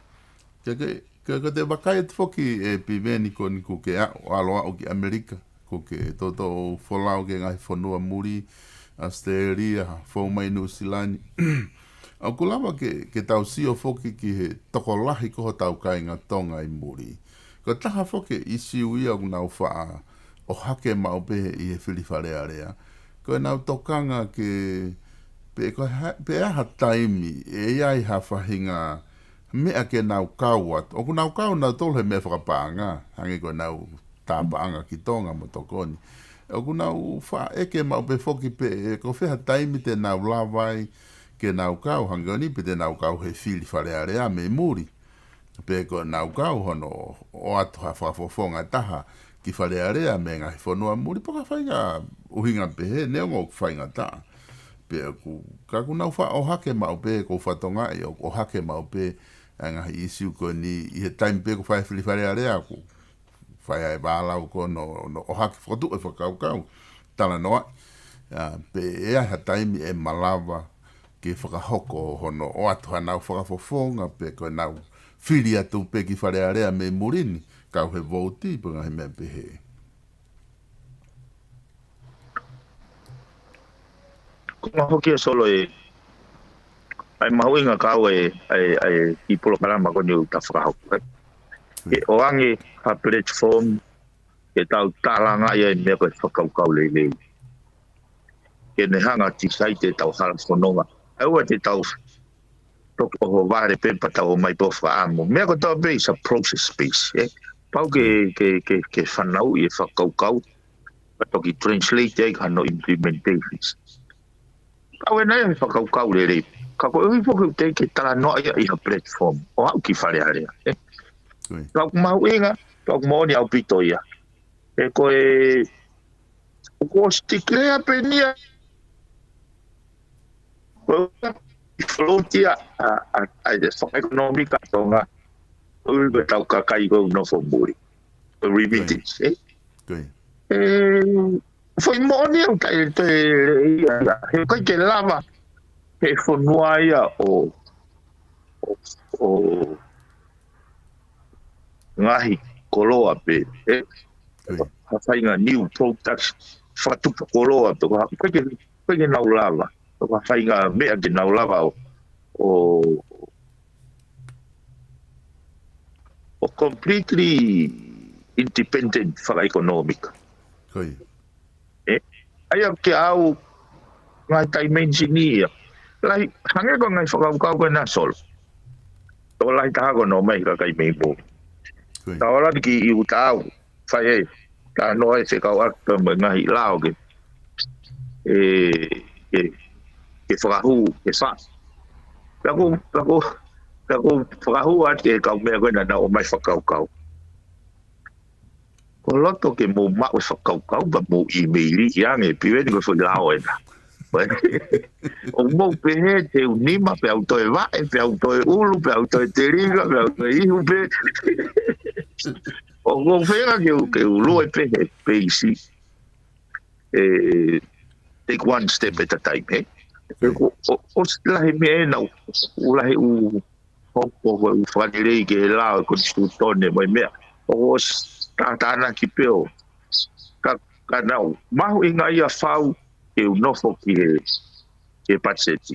Ka ke, ka ko e te vakai atu foki ē Piveni ko eni kuo ke ʻalu, ʻalu ʻo aʻu ki ʻAmelika. Kuo ke toutou folau ki he ngaahi fonua muli, ʻAositelēlia, fou mai Nuʻusila ni. ʻOku lava ke, ke tau sio foki ki he tokolahi ko hotau kāinga Tonga ʻi muli. Ko e taha foki e ʻisiū ia ʻoku nau faʻa ʻohake maʻu pē ʻi he fili Fale Alea. Ko ʻenau tokanga ke, pe ko e ha, pe ʻa ha taimi, ʻe ʻi ai ha faʻahinga meʻa ke nau kau atu. ʻOku nau kau nautolu he meʻa fakapaʻanga, hangē ko ʻenau tā paʻanga ki Tonga mo tokoni. ʻOku nau faʻa ʻeke maʻu pē foki pe, ʻe ko fē ha taimi te nau lava ai ke nau kau, hangē ko eni pe te nau kau he fili Fale Alea mei muli. Pe ko ʻenau kau hono ʻoatu ha fakafofonga ʻe taha ki Fale Alea mei he ngaahi fonua muli, pe ko ha faʻahinga ʻuhinga pehē, neongo ʻoku faingataʻa. Pea ʻoku, ka ʻoku nau faʻa ʻohake maʻu pē, ʻoku ou fakatokangaʻi ʻoku ʻohake maʻu pē ʻa e ngaahi ʻīsiu ko eni ʻi he taimi pē ko e fai fili Fale Alea ko e fai ai e vālau ko ē ʻo, ʻo ʻohake fakatuʻu e fakakaukau. Talanoa, ʻa, pe ʻe ʻi ai ha taimi ʻe malava ke fakahoko hono ʻoatu haʻanau fakafofonga pe ko ʻenau fili atu pē ki Fale Alea mei muli ni, kau he vouti pe ngaahi meʻa pehē. Ko e ngaahi foki ʻa Solo ē, ʻa e mahuʻinga kau e, ʻa e, ʻa e kiʻi polokalama ko eni ʻoku ta fakahoko, ē. Ke ʻoange ha platform ke tau tālangaʻi ai e meʻa ko e fakakaukau lelei. Ke ne hanga ʻo decide ʻetau hala fononga. ʻA ia ʻoua te tau toki ʻohovale pē pea tau ō mai pē ʻo fakaʻamu. Meʻa kotoa pē is a process space, ē. Pau ke, ke, ke, ke fanauʻi e fakakaukau, pea toki translate ai ki hano implementations. Kau ena e fakakaukau lelei. Ka ko e ʻuhi foki ʻoku teʻeki ke talanoa ia ʻi ha platform ʻo aʻu ki Fale Alea, ē. Ka ʻoku mahuʻinga, ka ʻoku moʻoni ʻaupito ia. ʻE ko e, ʻoku ʻosi tikilea pē nia. Ko e float ia ʻa, ʻa, ʻa e fakaʻekonōmika ʻa Tonga. Ko e ʻuhi ko ʻetau kakai ko ē ʻoku nofo muli. Ko e remittance, ē? ʻE, foʻi moʻoni ʻoku ʻikai te ia, ia. He ʻikai ke lava he fonua ia ʻo, ʻo, ʻo ngaahi koloa pē, ē? Ha faʻahinga new products, fakatupu koloa pē, ko ha, ʻikai ke, ʻikai ke nau lava. Ko ha faʻahinga meʻa ke nau lava ʻo, ʻo, ʻo completely independent fakaʻekonōmika. ʻE, ʻa ia ke ʻau ngaahi dimension ia. Lahi, hangē ko e ngaahi fakakaukau ko ena Solo. Tokolahi taha ko ē ʻoku nau ō mai kakai mei muli. Tau ala ki ʻIutao, fai e, talanoa e fekauʻaki pea mo e ngaahi lao ke, ʻe, ke, ke fakahū, ke fa. Pea ko, pea ko, pea ko fakahū atu e kau meʻa ko ena naʻa nau ō mai fakakaukau. Ko loto ke mou maʻu e fakakaukau, pea mou ʻīmeili ange, piveni ko e foʻi lao ena. ʻOku mou pehē te u nima, pea u toe vaʻe, pea u toe ʻulu, pea u toe telinga, pea u toe ihu pē. ʻOku ou feinga ke u, ke u lue pē he peisi. ʻE, take one step at a time, ē? ʻE, ko, ʻo, ʻosi lahi meʻa ena, ʻoku lahi ʻū hoko ko e ʻū fakalelei ke lao ko e sūtone mo e meʻa. ʻOku ʻosi tātānaki pē ʻo. Ka, ka naʻu mahuʻinga ia fau ke u nofo ki he, ki he patiseti.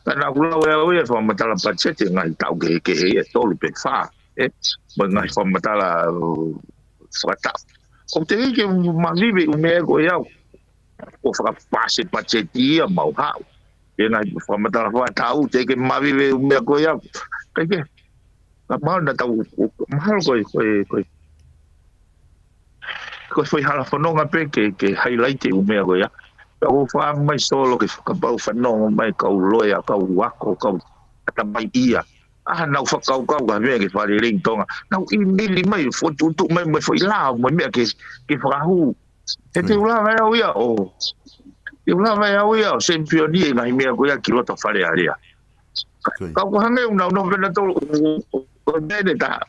Ka naʻa ku lau ʻe au ia fakamatala patiseti ngaahi taʻu kehekehe ia tolu pe fā, ē? Mo e ngaahi fakamatala, uh, fakataʻu. ʻOku teʻeki ke mavive ʻū meʻa ko ia. ʻO fakapasi patiseti ia mau haʻu. ʻE ngaahi fakamatala fakataʻu teʻeki ke mavive ʻū meʻa ko ia. ʻIkai ke. Ka mahalo naʻa tau, mahalo ko e, ko e, ko e. Ko e foʻi hala fononga pē ke, ke highlight e ʻū meʻa ko ia. Ka ʻoku ou fakaʻamu mai Solo ke fakapau fanongo mai kau loea, kau ako, kau ʻatamai ia. ʻA haʻanau fakakaukau ka meʻa ke fakalelei Tonga. Nau ʻīmeili mai, fokotuʻutuʻu mai, mo e foʻi lao, mo e meʻa ke, ke fakahū. He te u lava ʻe au ia ʻo, te u lava ʻe au ia ʻo sempioni e ngaahi meʻa ko ia ki loto Fale Alea. Ka ʻoku hangē ʻoku nau nofo pē nautolu, ʻo, ʻo, ʻo mene ta,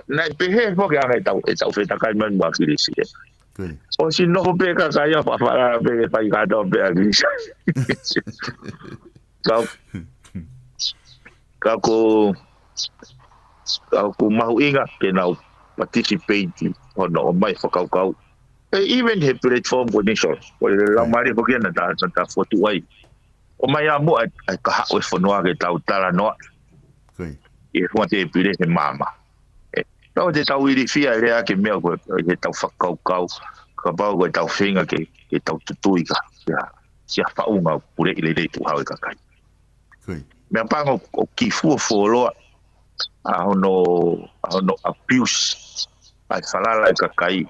naʻe pehē foki ange ʻetau, ʻetau fetakai mai mo ʻAkilisi, ē. ʻOsi nofo pē kakai ia fafala pē ke fai kātoa pē ʻAkilisi. Ka, ka ko, ka ʻoku mahuʻinga ke nau participate hono ʻomai fakakaukau. ʻE, even he platform ko eni Solo. Ko e laumālie foki ena ta, ta, ta fotu ai. ʻOmai ʻa muʻa, ʻa e kahaʻu e fonua ke tau talanoa. ʻI he fua te pile he māmā. ʻE, tau te tau ilifia e lea ke meʻa ko e, he tau fakakaukau. Kapau ko e tau feinga ke, ke tau tutui ka. Ia, ia faʻunga pule i lelei tuʻu hau e kakai. Meʻa pango ʻo kiʻi fuofuoloa ʻa hono, ʻa hono abuse ʻa e falala e kakai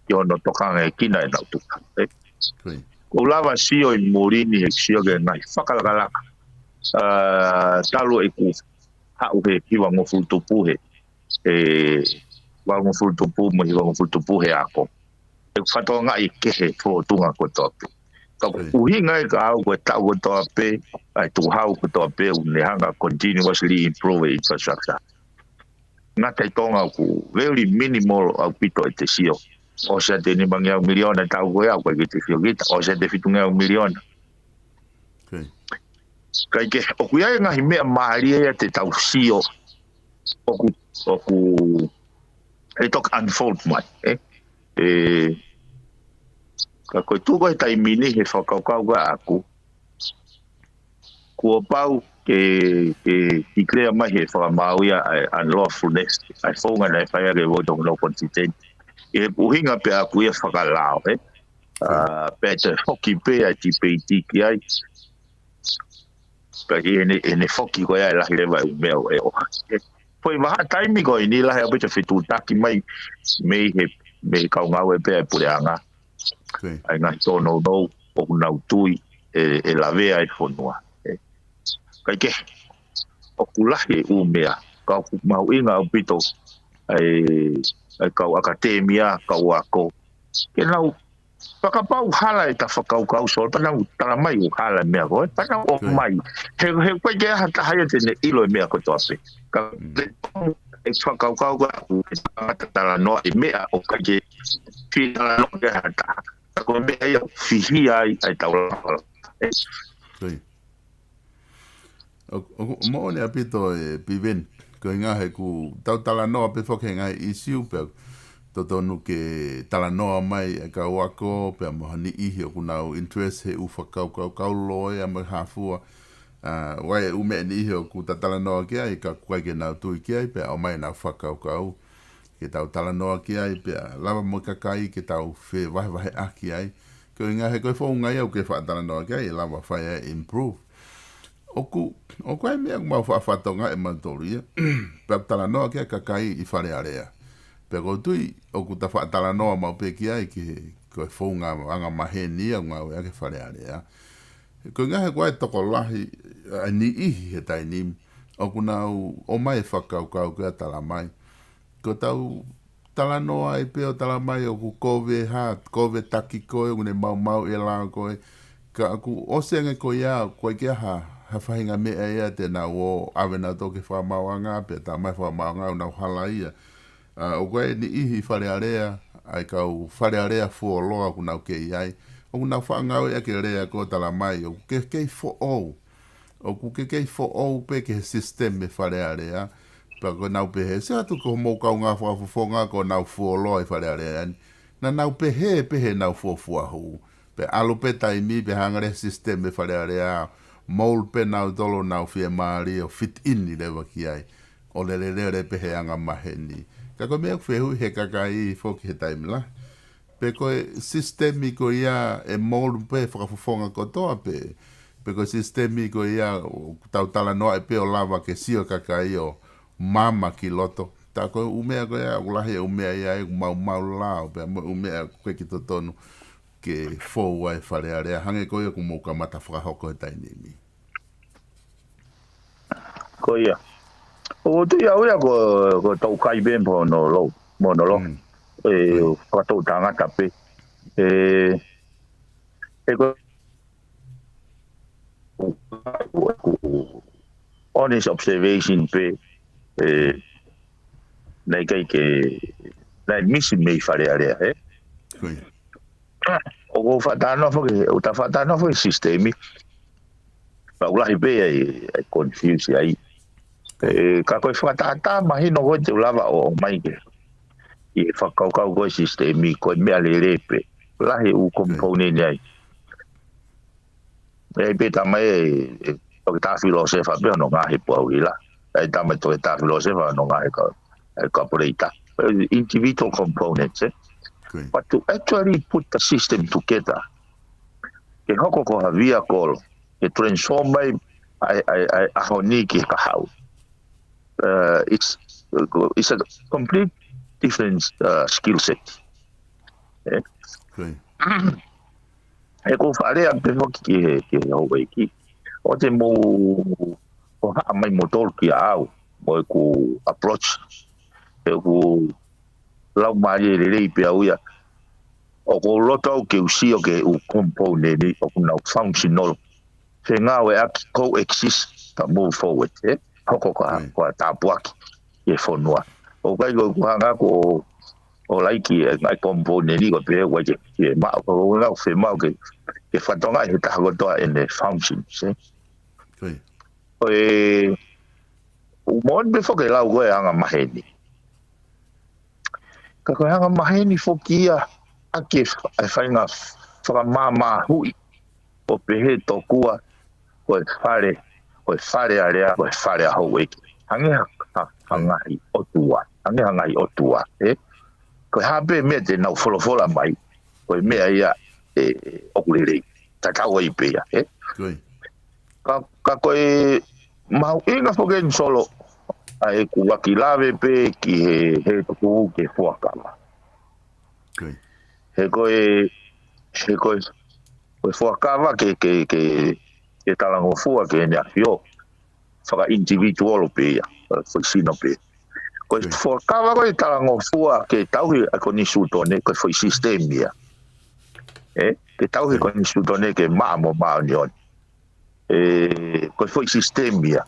ki hono tokangaekina ʻenau tuʻunga, ē? Ko u lava sio ʻi muli ni he sio ke ngaahi fakalakalaka. ʻA, talu ʻeku haʻu he hiva ngofulu tupu he, ʻe, hiva ngofulu tupu mo hiva ngofulu tupu he ako. ʻE fatongia kehe fōtunga kotoa pē. Ka ʻuhinga e ka au ko e tau kotoa pē, ʻa e tuʻu hau kotoa pē, ʻoku ne hanga continuously improve e infrastructure. ngata ʻi Tonga ʻoku very minimal ʻaupito ʻete sio. ʻOsi ʻa e nima ngeau miliona ʻetau ko ia, ʻoku ʻikai ke te sio kita, ʻosi ʻa e fitu ngeau miliona. Kae kehe, ʻoku ʻi ai e ngaahi meʻa mālie ia te tau sio, ʻoku, ʻoku, ʻe toki unfold mai, ē? ʻE, ka ko e tuʻu ko e taimi ni he fakakaukau ko ē ʻaʻaku, kuo pau ke, ke declare mai he fakamaau ia ʻa e unlawfulness, ʻa e founga naʻe fai ʻaki e vote ʻo e constitution. ʻI he ʻuhinga pē ʻaʻaku ia fakalao, ē? ʻA, pea te foki pē ʻa e tipeiti ki ai. Pea ki heʻene, heʻene foki ko ia ʻe lahi leva e ʻū meʻa ʻe ʻoha. Foʻi vahaʻa taimi ko eni lahi ʻaupito e fetuʻutaki mai, mei he, mei he kau ngāue pē ʻa e puleʻanga. ʻA e ngaahi tōnounou ʻoku nau tui ʻe, ʻe lavea e fonua. Kae kehe, ʻoku lahi e ʻū meʻa, ka ʻoku mahuʻinga ʻaupito ʻa e, ʻa e kau ʻakatēmia, kau ako, ke nau fakapapauʻi hala ʻeta fakakaukau, so, pea nau tala mai ʻoku hala e meʻa ko ē, pea nau ʻomai. He, he ʻoku ʻikai ke ʻi ai ha taha ia te ne ʻilo e meʻa kotoa pē. Ka te ʻe fakakaukau ka ʻoku ke tangata talanoa e meʻa ʻoku ʻikai ke fie talanoa ke ha taha. Ka ko e meʻa ia ʻoku fihia ai ʻa e tau lava. ʻOku, ʻoku moʻoni ʻaupito e Piveni, ko e ʻuhinga he ʻoku tau talanoa pē foki he ngaahi ʻīsiu pea totonu ke talanoa mai e kau ako, pea mo ha niʻihi ʻoku nau interest he ʻū fakakaukau kau loea mo e hā fua. ʻA, ʻoku ʻi ai e ʻū meʻa niʻihi ʻoku ta talanoa ki ai, ka ʻoku ʻikai ke nau tui ki ai, pea ʻomai ʻenau fakakaukau ke tau talanoa ki ai, pea lava mo e kakai ke tau fevahevaheʻaki ai. Ko e ʻuhinga he ko e founga ia ʻoku ke faʻa talanoa ki ai, ʻe lava fai ai e improve. ʻOku, ʻoku ʻi ai e meʻa ʻoku mau faʻa fatongia ʻe mautolu ia. Pea talanoa ki ai e kakai ʻi Fale Alea. Pea ʻoku ou tui, ʻoku ta faʻa talanoa maʻu pē ki ai ki he, ko e founga angamaheni ia ʻoku ngāueʻaki e Fale Alea. Ko e ʻuhinga he ʻoku ʻi ai e tokolahi, ʻa e niʻihi he taimi ni, ʻoku nau ʻomai e fakakaukau ke tala mai. Ko ʻetau talanoa ai pē ʻo tala mai ʻoku kovi e hā, kovi e taki ko ē, ʻoku ne maumauʻi e lao ko ē. Ka ʻoku ʻosi ange ko ia, ʻoku ʻikai ke ʻi ai ha, ha faʻahinga meʻa ia te nau ō ʻave nautolu ki he fakamaauʻanga, pea tā mai fakamaauʻanga ʻoku nau hala ia. ʻA, ʻoku ʻi ai e niʻihi ʻi Fale Alea, ʻa e kau Fale Alea fuoloa ʻoku nau kei ʻi ai. ʻOku nau faʻa ngāueʻaki e lea ko ē tala mai, ʻoku ke, kei foʻou. ʻOku ke kei foʻou pē ki he system e Fale Alea. Pea ko ʻenau pehē, sio atu ki hoʻomou kaungā fakafofonga ko ʻenau fuoloa ʻi Fale Alea ni. Naʻa nau pehē, pehē ʻenau fuofua hū. Pea ʻalu pē taimi, pea hanga leva e system e Fale Alea, mold pē nautolu ʻo nau fiemālie ʻo fit in leva ki ai. ʻO lelelele pē he angamaheni. Ka ko e meʻa ʻoku fehuʻi he kakai foki he taimi lahi. Pe ko e sisitemi ko ia ʻe mold pē fakafofonga kotoa pē. Pe ko e sisitemi ko ia ʻoku tau talanoaʻi pē ʻo lava ke sio e kakai ʻo maama ki loto. Tā ko e ʻū meʻa ko ia, ʻoku lahi e ʻū meʻa ia ʻoku maumau lao, pea mo e ʻū meʻa ʻoku ʻikai ke totonu ke fou ai e Fale Alea, hangē ko ia ʻoku mou kamata fakahoko he taimi ni. Ko ia. ʻOku ou tui au ia ko, ko e tau kai pē mo hono lou, mo hono lou. Mm. ʻE, ko e tau tangata pē. ʻE, ʻe ko, ko honest observation pē, ʻe, naʻe ʻikai ke, naʻe misi mei Fale Alea, ē? Ko ia. ʻOku ou faʻa talanoa foki, ʻoku ta faʻa talanoa foki sisitemi. Pea ʻoku lahi pē ai, ai confuse ai. ʻE, ka ko e fakatātā mahino ko ē te u lava ʻo, ʻomai ke. ʻI he fakakaukau ko e sisitemi, ko e meʻa lelei pē. Lahi ʻū component ai. ʻE, pea tā mai ē, ʻe, toketā filōsefa pē hono ngaahi puau ila. ʻE, tā mai toketā filōsefa hono ngaahi ka, ʻe, ka poleita. ʻE, individual components, ē. Ko ia. But to actually put the system together, ke hoko ko ha vehicle, ke transform mai ʻa e, ʻa e, ʻa e ʻaho ni ki he kahaʻu. Uh, it's, it's a complete different, uh, skill set. ʻE? Ko ia. ʻE, ʻoku ou faʻa lea pē foki ki he, ki he houʻeiki. ʻOua te mou hohaʻa mai moutolu kia au, mo ʻeku approach. ʻE, ʻoku lau mālie lelei pē au ia. ʻOku ou loto au ke u sio ki he ʻū component ni ʻoku nau functional. Ke ngāueʻaki, coexist, pea move forward, ē? Hoko ko ha, ko ha tāpuaki ki he fonua. ʻOku ʻikai ko ʻeku hanga ʻo, ʻo laiki e ngaahi component ko ē pē ʻoku ʻikai ke, ke maʻu, ko ʻeku hanga ʻo fiemaʻu ke, ke fakatokangaʻi he taha kotoa ʻene functions, ē. Ko ia. Ko e, ʻoku moʻoni pē foki e lau ko ē angamaheni. Ka ko e angamaheni foki ia ʻa e, ʻa e faʻahinga fakamāmāhuʻi ʻo pehē tokua ko e fale, ko e Fale Alea, ko e fale ʻa houʻeiki. Hangē ha, ha, ha ngaahi ʻotua, hangē ha ngaahi ʻotua, ē? Ko e hā pē meʻa te nau folofola mai, ko e meʻa ia ē, ʻoku lelei. Tatau ai pē ia, ē? Ko ia. Ka, ka ko e mahuʻinga foki eni Solo, ʻa ʻeku ʻuluaki lave pē ki he, he tuku ki he fuakava. Ko ia. He ko e, he ko e, ko e fuakava ke, ke, ke, ke talangofua ki heʻene ʻAfio. Faka-individual pē ia, ē, foʻi sino pē. Ko e, ko ia, fuakava ko ē talangofua ke tauhi ʻa e konisitūtone, ko e foʻi sisitemi ia. Ē, ke tauhi, ko ia, konisitūtone ke maʻa mo māʻoniʻoni. Ē, ko e foʻi sisitemi ia.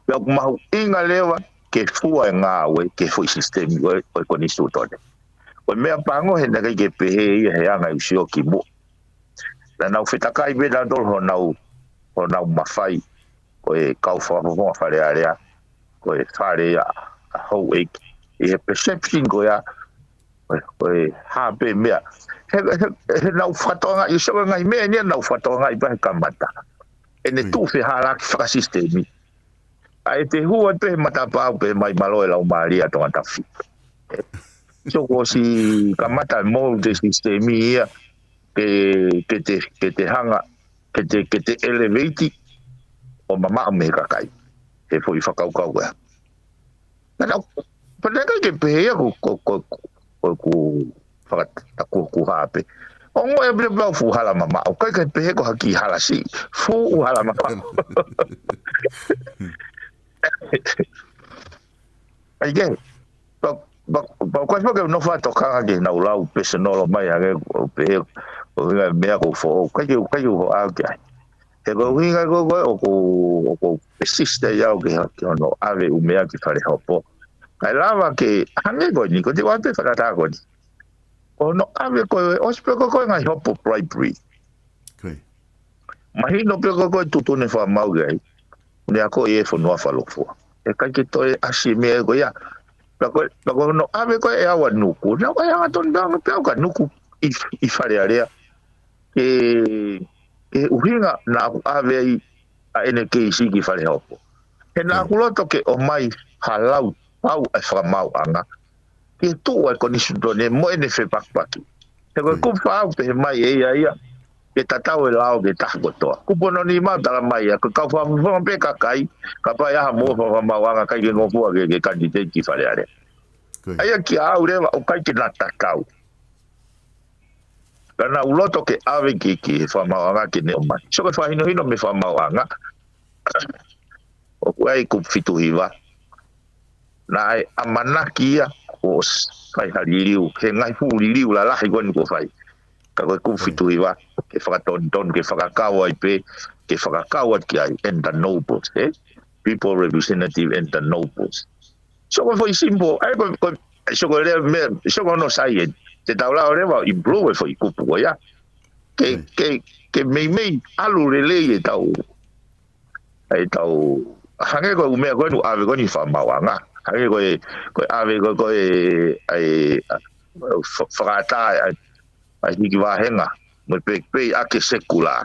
Pea ʻoku mahuʻinga leva ke fua e ngāue ki he foʻi sisitemi ko ē, ko e konisitūtone. Ko e meʻa pango he naʻe ʻikai ke pehē ia he anga ʻeku sio ki muʻa. Naʻa nau fetakai pē nautolu honau, honau mafai, ko e kau fakafofonga Fale Alea, ko e fale ia ʻa houʻeiki. ʻI he perception ko ia, ko e, ko e hā pē meʻa. He, he, he nau fakatokangaʻi, ʻi he sio ko e ngaahi meʻa eni ia naʻa nau fakatokangaʻi pē he kamata. ʻEne, mm, tuʻu fehālaaki fakasisitemi. ʻA e te hua pē he matapā pē mai mālō e laumālie ʻa Tongatapu. So kuo ʻosi kamata e moʻui ʻa e sisitemi ia ke, ke te, ke te hanga, ke te, ke te elevate ʻo mamaʻo mei he kakai. He foʻi fakakaukau ko ia. Naʻa nau, pea naʻe ʻikai ke pehē ia ko, ko, ko, ko, ko, faka-, ta ku, ku hā pē. ʻOku ongoʻi pē pau fuʻu hala mamaʻo, ʻikai ke pehē ko ha kiʻi hala siʻi, fuʻu hala mamaʻo. ʻAi ke, pau, pau, pau ko e faka no fa tokanga ke nau lau personal mai ange ʻo pehē, ʻo hinga meʻa ko foʻou, ʻikai ke, ʻikai ke u hoʻo ke ai. He ko e ʻuhinga ko ē ʻoku, ʻoku ou persist ai au ke, ke hono ʻave ʻū meʻa ki fale hopo. Kae lava ke, hangē ko eni, ko e te ʻoatu e fakatātā ko eni. Ko hono ʻave ko ē, ʻosi pē ko ē ko e ngaahi hopo bribery. Ko ia. Mahino pē ko ē ko e tuʻutuʻuni fakamaau ki ai. Ne akoʻi e fonua fakalūkufua. ʻE ʻikai ke toe ʻasi e meʻa ko ia. Pea ko, pea ko hono ʻave ko ē ʻe au ʻa Nuku. Naʻa ku ʻai angatonu pē au ka, pea au ka Nuku ʻi, ʻi Fale Alea. Ke, ke ʻuhinga naʻa ku ʻave ai ʻa ʻene keisi ki fale hopo. He naʻa, mm, ku loto ke ʻomai ha lau pau ʻa e fakamaauʻanga ke tuʻu ʻa e konisitūtone mo ʻene fepakipaki. He ko e, mm, kupu fakaʻau pehē mai ʻe ia ia, ke tatau e lao ki he taha kotoa. Kupu ono nima ʻoku tala mai ia, ko e kau fakafofonga pē kakai, kapau ʻe ʻi ai ha moʻua fakamaauʻanga ʻikai ke ngofua ke, ke kanititeiti ki Fale Alea. Ko ia. ʻA ia kiate au leva ʻoku ʻikai ke na tatau. Ka naʻa ku loto ke ʻave ki, ki he fakamaauʻanga ke ne ʻomai. So ko e fakahinohino mei he fakamaauʻanga. ʻOku ʻi ai e kupu fitu hiva. Naʻe ʻamanaki ia ʻo s-, fai ha liliu, he ngaahi fuʻu liliu lalahi ko eni kuo fai. Ka ko e kupu, mm, fitu hiva, ke fakatonutonu, ke fakakau ai pē, ke fakakau atu ki ai, and the nobles, eh? People representative and the nobles. So ko e foʻi simple, ʻa ia ko, ko, so ko e lea meʻa, so ko hono saiʻeni. Te tau lava leva ʻo improve e foʻi kupu ko ia. Ke, mm, ke, ke meimei ʻalu lelei e tau, e tau, hangē ko e ʻū meʻa ko eni ʻoku ʻave ko eni fakamaauʻanga. Hangē ko e, ko e ʻave ko, ko e, ʻa e, ʻa, fa-, fakaʻatā, ʻa e, ʻa e hiki vāhenga, mo e pei, pei ʻa e sekula.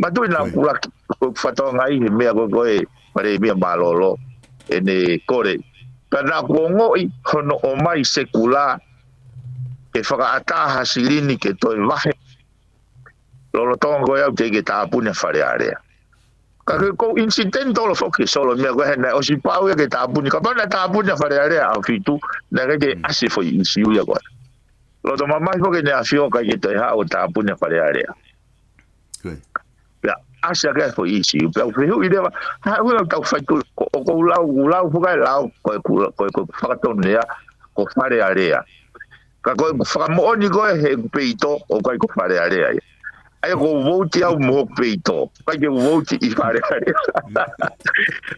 Mātuʻaki naʻa, mm, ku laki, ko e fakatokangaʻi he meʻa ko, ko e Palēmia mālōlō, ʻene kole. Ka naʻa ku ongoʻi hono ʻomai sekula, ke fakaʻatā ha silini ke toe vahe. Lolotonga ko ia ʻoku teʻeki ke tāpuni ʻa Fale Alea. Ka ko e, ko e incidental foki Solo meʻa ko ē he naʻe ʻosi pau ia ke tāpuni. Kapau naʻe tāpuni ʻa Fale Alea ʻaho fitu, naʻe ʻikai ke, mm, ʻasi e foʻi ʻisiū ia ko ē. Loto mamahi foki ʻEne ʻAfio ʻikai ke toe haʻu ʻo tāpuni ʻa Fale Alea. Ko ia. Pea ʻasi hake e foʻi ʻisiū. Pea u fehuʻi leva, ha, ʻoku ʻikai ke tau fai tu, ko, ʻoku ou lau, ʻoku ou lau foki e lau, ko e ku-, ko e, ko e fakatonu ia, ko Fale Alea. Ka ko e fakamoʻoni ko ē he peito, ʻoku ʻikai ko Fale Alea ia. ʻA ia ko e vouti au mo hoku peito. ʻIkai ke vouti ʻi Fale Alea.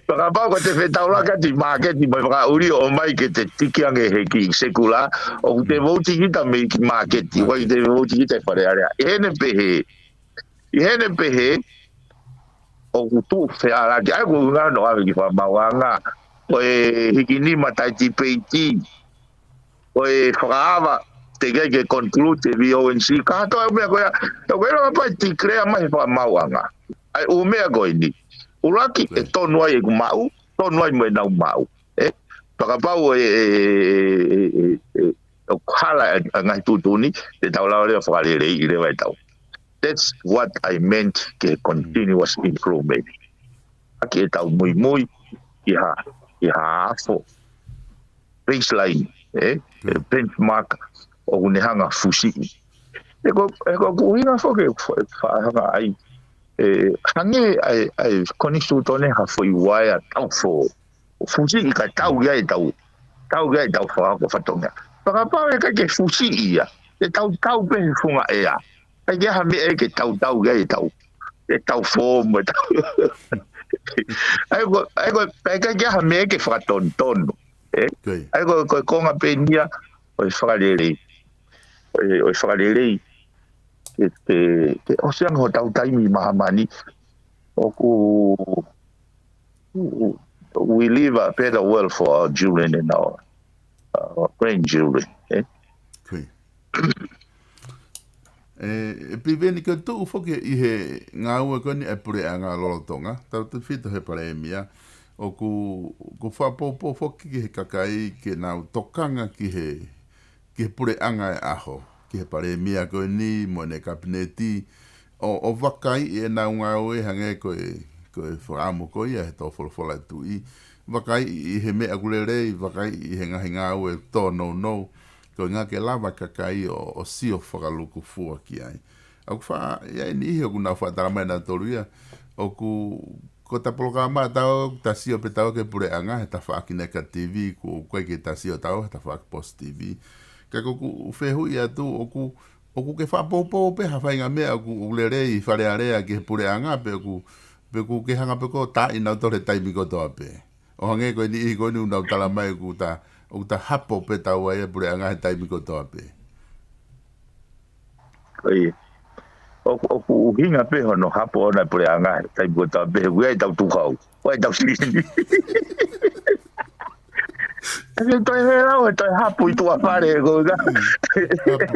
Fakapapau ko ʻete fetaulaki atu ʻi māketi mo e fakaʻuli ʻo ʻomai ke te tiki ange he kiʻi sekula. ʻOku te vouti kita mei he kiʻi māketi. ʻIkai te vouti kita ʻi Fale Alea. ʻI heʻene pehē. ʻI heʻene pehē. ʻOku tuʻu fealaki. ʻA ia ko e ʻuhinga hono ʻave ki he fakamaauʻanga. Ko e hiki nima taʻe tipeiti. Ko e fakaava, teʻeki ai ke conclude ʻe he V O N C, kātoa e meʻa ko ia, ʻe ko e lava pē declare mai he fakamaauʻanga. ʻA ia ʻū meʻa ko eni. ʻUluaki, ʻe tonu ai ʻeku maʻu, tonu ai mo ʻenau maʻu. ʻE, fakapapau ʻe, ʻe, ʻe, ʻe, ʻe, ʻoku hala e, e ngaahi tuʻutuʻuni, te tau lava leva fakaleleiʻi leva ʻetau. That's what I meant ke continuous improvement. ʻAki ʻetau muimui, ʻi ha, ʻi ha afo. Baseline, ʻe? Benchmark, ʻoku ne hanga fusiʻi. ʻE ko, ʻe ko ʻeku ʻuhinga foki, fa-, fa-, hanga ai, ʻe, hangē ai, ai, konisitūtone ha foʻi uaea tau fō. ʻO fusiʻi ka tau ia ʻetau, tau ia ʻetau fakahoko fatongia. Fakapapau ʻe ʻikai ke fusiʻi ia, ʻe tau tau pē he funga ʻea. ʻIkai ke ha meʻa ʻe ke tau tau ia ʻetau, ʻetau fō mo ʻetau. ʻA ia ko, ʻa ia ko, ʻe ʻikai ke ha meʻa ʻe ke fakatonutonu. ʻE? ʻA ia ko, ko e konga pē eni ia, ʻo e fakalelei. ʻO e, ʻo e fakalelei. Ke, ke, ke ʻosi ange hotau taimi ʻi māmani. ʻOku, we leave a better world for our children and our, our grandchildren. ʻE? ʻE, ʻe Piveni ke tuʻu foki ʻi he ngāue ko eni ʻa e puleʻanga lolotonga, tautefito he palēmia, ʻoku, ʻoku fakapoupou foki ki he kakai ke nau tokanga ki he, ki he puleʻanga ʻo e ʻaho, ki he palēmia ko eni mo ʻene kapineti, ʻo, ʻo vakaiʻi ʻenau ngāue hangē ko e, ko e fakaʻamu ko ia he tō folofola ʻa e tuʻi, vakaiʻi ʻi he meʻa ʻoku lelei, vakaiʻi ʻi he ngaahi ngāue tōnounou, ko e ʻuhinga ke lava kakai ʻo, ʻo sio fakalūkufua ki ai. ʻOku faʻa, ʻi ai e niʻihi ʻoku nau faʻa tala mai nautolu ia, ʻoku, ko ʻeta polokalama ʻataua, ta sio pē taua ki he puleʻanga, he tafaʻaki negative, ʻoku ʻikai ke ta sio taua, he tafaʻaki positive. Ka ko ʻeku fehuʻi atu, ʻoku, ʻoku ke fakapoupou pē ha faʻahinga meʻa, ʻoku, ʻoku lelei ʻi Fale Alea ki he puleʻanga, pe ʻoku, pe ʻoku ke hanga pē koe ʻo taaʻi nautolu he taimi kotoa pē. ʻO hangē ko e niʻihi ko eni ʻoku nau tala mai ʻoku ta, ʻoku ta hapo pē taua ia puleʻanga he taimi kotoa pē. ʻIo. ʻOku, ʻoku ʻuhinga pē hono hapo ʻona puleʻanga he taimi kotoa pē, he ʻoku ʻi ai ʻetau tukau. ʻOku ʻi ai ʻetau silini. ʻE toe hē lau, ʻe toe hapo ʻi tuʻa fale, ko e ka. Hapo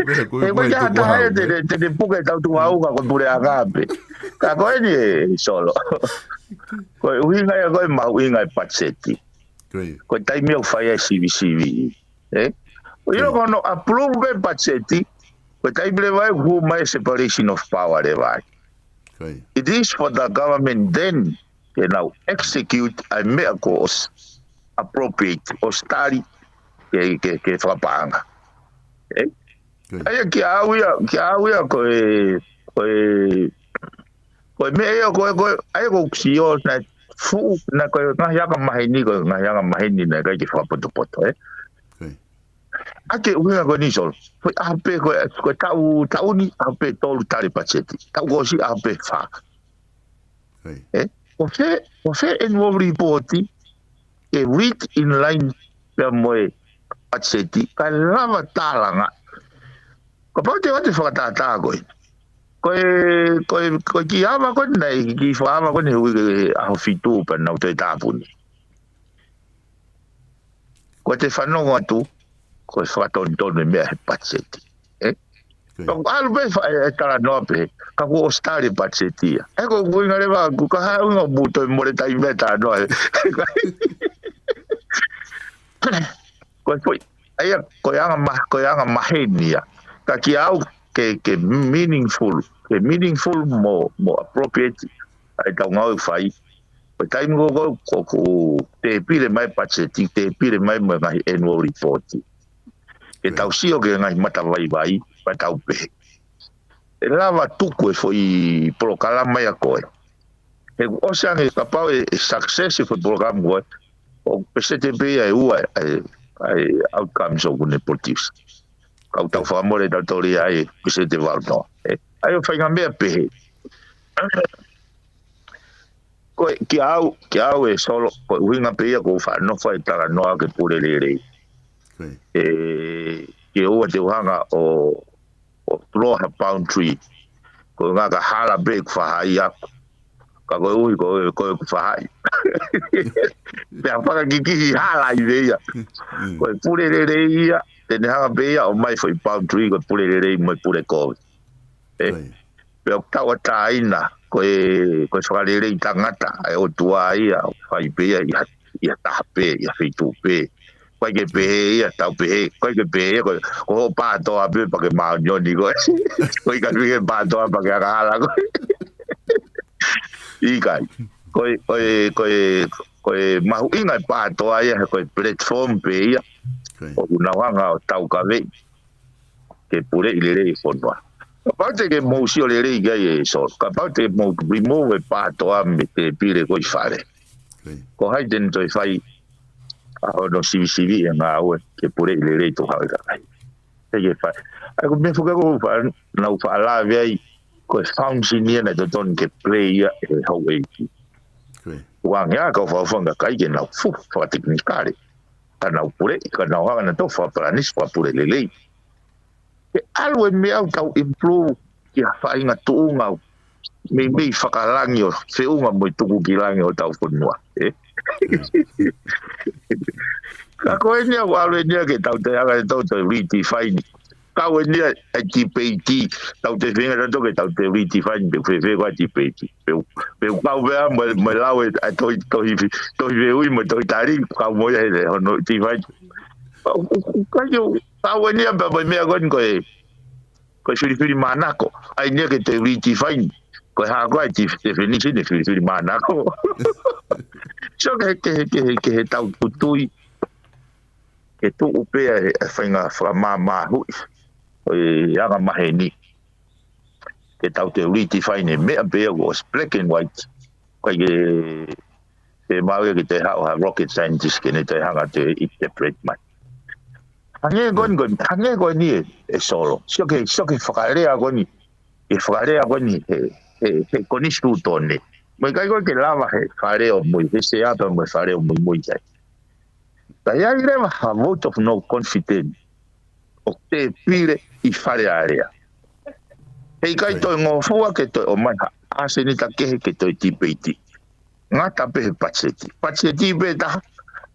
pē, ko e He ko mai e ʻikai ha tuku taha hau, ʻe te, ē? te, te puke ʻetau tukau ka ko e puleʻanga pē. Ka ko eni ē, Solo. Ko e ʻuhinga ia ko e mahuʻinga e patiseti. Ko ia. Ko e taimi ʻoku fai ai e sivisiviʻi. Ē? ʻO ʻilo Ko ia. ko hono approve e patiseti, ko e taimi leva ʻoku hū mai e separation of power leva ai. Ko ia. It is for the government then ke nau execute ʻa e meʻa kuo ʻosi appropriate, ʻosi tali ke, ke, ke fakapaʻanga. Ē? Ko ia. ʻA ia kia au ia, kia au ia ko e, ko e, ko e meʻa ia ko e, ko e, ʻa ia ko e sio naʻe fuʻu, naʻe ko e ngaahi anga maheni, ko e ngaahi anga maheni naʻe ʻikai ke fakapotopoto, ē? Ko ia. ʻA ia ko e ʻuhinga ko eni Solo. Ko e ʻaho pē ko e, ko e taʻu, taʻu ni, ʻaho pē tolu tali patiseti. Taʻu kuo ʻosi ʻaho pē fā. Ko ia. Ē? Ko fē, ko fē annual report, ke read in line pea mo e patiseti, kae lava tālanga. Kapau te ʻoatu e fakatātā ko ē. Ko e, ko e, ko e kiʻi ava ko ē naʻe, kiʻi fakaava ko ē naʻe ui ko e ʻaho fitu pea nau toe tāpuni. Ko ʻete fanongo atu, ko e fakatonutonu e meʻa he patiseti. Ē? Ko ia. Ka ʻoku ʻalu pē fa-, e, e talanoa pē, ka kuo ʻosi tali e patiseti ia. Ē, ko e ʻuhinga leva, ʻoku ʻikai ha ʻuhinga ʻoku mou toe mole taimi e talanoa ē. Ko e foʻi, ʻa ia, ko e anga ma-, ko e anga maheni ia. Ka kia au ke, ke meaningful, ke meaningful mo, mo appropriate ʻa ʻetau ngāue ʻoku fai. Ko e taimi ko ē, ko ʻeku tēpile mai patiseti, tēpile mai mo e ngaahi annual report. Ke Ko ia. tau sio ki he ngaahi matavaivai, pea tau pehē. ʻE lava tuku e foʻi polokalama ia ko ē. He kuo ʻosi ange kapau ʻe, ʻe success e foʻi polokalama ko ē, ʻoku peseti pē ia ʻe ua ʻa e, ʻa e outcomes ʻoku ne produce. Ka ʻoku tau fakamole tautolu ia ʻa e peseti ʻe valu noa, ē. ʻA ia ʻoku fai ngaahi meʻa pehē. Ko e, kia au, kia au ʻe Solo, ko e ʻuhinga pē ia ʻoku ou faʻa nofo ai ʻo talanoa ki he pule lelei. Ko ia. ʻE, ke ʻoua te u hanga ʻo, ʻo tuloa ha boundary. Ko e ʻuhinga ka hala pē ʻeku faʻahi ʻaʻaku. Ka koeʻuhi ko e, ko ʻeku faʻahi. Pea fakakikihi hala ai pē ia. Mm. Ko e pule lelei ia, te ne hanga pē ia ʻo ʻomai foʻi boundary, ko e pule lelei mo e pule kovi. ʻE, Ko ia. Pea ʻoku tauʻatāina, ko e, ko e fakalelei tangata, ʻa e ʻOtua ia, ʻoku fai pē ia, ʻi ha, ʻi ha taha pē, ʻi ha feituʻu pē. ʻIkai ke pehē ia, tau pehē, ʻikai ke pehē ia, ko, ko hoʻo pātoa pē pea ke māʻoniʻoni koe. ʻIkai ke pehē pātoa pea ke angahala koe. ʻIkai. Ko e, ko e, ko e, ko e mahuʻinga e pātoa ia, ko e platform pē ia. Ko ia. ʻOku nau hanga ʻo taukaveʻi ke puleʻi lelei e fonua. Kapau te ke mou sio lelei ki ai ʻe Solo. Kapau te ke mou remove e pātoa mei he tēpile ko ē ʻi fale. Ko ia. Ko hai te ne toe fai ʻa hono sivisiviʻi e ngāue ke puleʻi lelei e tuʻu hau e kakai. Te ke fai. ʻA ia ko e meʻa foki ʻoku ou faʻa, nau faʻa lave ai, ko e function ia naʻe totonu ke play ia ʻe he houʻeiki. Ko ia. ʻOange ʻa e kau fakafofonga kakai ke nau fuʻu fakatekinikale. Ka nau puleʻi, ka nau hanga nautolu ʻo fakapalanisi, fakapule lelei. Ke ʻalu e meʻa ʻo tau improve ki ha faʻahinga tuʻunga ʻoku meimei fakalangi ʻo feʻunga mo e tuku ki langi ʻo hotau fonua, ē? Ka ko eni ia ʻoku ʻalu eni ia ke tau toe hanga ʻe tautolu ʻo redefine. Kau eni ia e debate, tau toe feinga tautolu ke tau toe redefine pe ʻoku fēfē ko ā e debate. Pe ʻoku, pe ʻoku kau pē ā mo e, mo e lau e, ʻa e tohi, tohi, tohi fehuʻi mo e tohi tali, kau mo ia he hono define. ʻOku, ʻoku, ʻoku ʻikai ke u, kau eni ia pea mo e meʻa ko eni ko e, ko e filifilimānako. ʻAi eni ia ke toe redefine. Ko e hā koā e def-, definition e filifilimānako. So ke, ke, ke, ke he tau tutui. Ke tuʻu pē ʻa e, ʻa e faʻahinga fakamāmāhuʻi ʻo e anga maheni. Ke tau toe redefine e meʻa pē ia ʻoku ʻosi black and white. ʻIkai ke pehē maʻu ia ke toe haʻu ha rocket scientist ke ne toe hanga ʻo toe interpret mai. Hangē ko eni, ko eni, hangē ko eni ē, ʻe Solo. Sio ki he, sio ki he fakalea ko eni, ki he fakalea ko eni he, he, he konisitūtone. Mo e ʻikai ko ē ke lava he Fale ʻo Mui, he Sea pea mo e Fale ʻo Muimui ai. Ka ʻi ai leva ha vote of no confidence ʻo tēpile ʻi Fale Alea. Heʻikai toe ngofua ke toe ʻomai ha ʻasenita kehe ke toe tipeiti. Ngata pē he patiseti. Patiseti pē taha,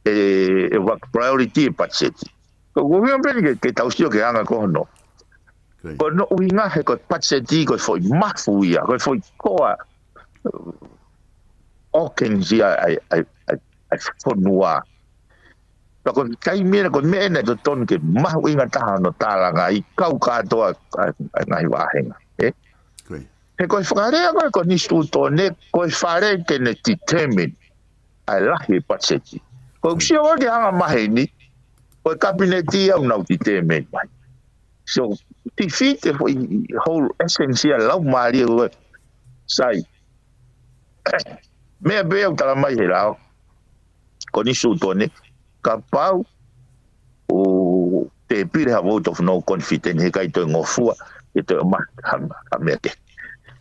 ʻe, ʻe work priority e patiseti. Ko, ko ia pē ke, ke tau sio ki he anga ko hono. Ko hono ʻuhinga he ko e patiseti, ko e foʻi mafu ia, ko e foʻi koa, ʻo kengia ai, ai, ai, ai fonua. Pea ko e taimi ena ko e meʻa ena ʻe totonu ke mahuʻinga taha hono tālanga ʻi he kau kātoa ʻa e, ʻa e ngaahi vāhenga. Ē? Ko ia. He ko e fakalea ko ē konisitūtone, ko e Fale ke ne determine ʻa e lahi e patiseti. Ko e sio ko ē ki he anga maheni, ko e kapineti ia ʻoku nau determine mai. So, defeat e foʻi whole essence ia laumālie ko ē. Sai. Meʻa pē ʻoku tala mai he lao konisitūtone, kapau ʻoku tēpile ha vote of no confidence, heʻikai toe ngofua ke toe ʻomai ha, ha meʻa kehe.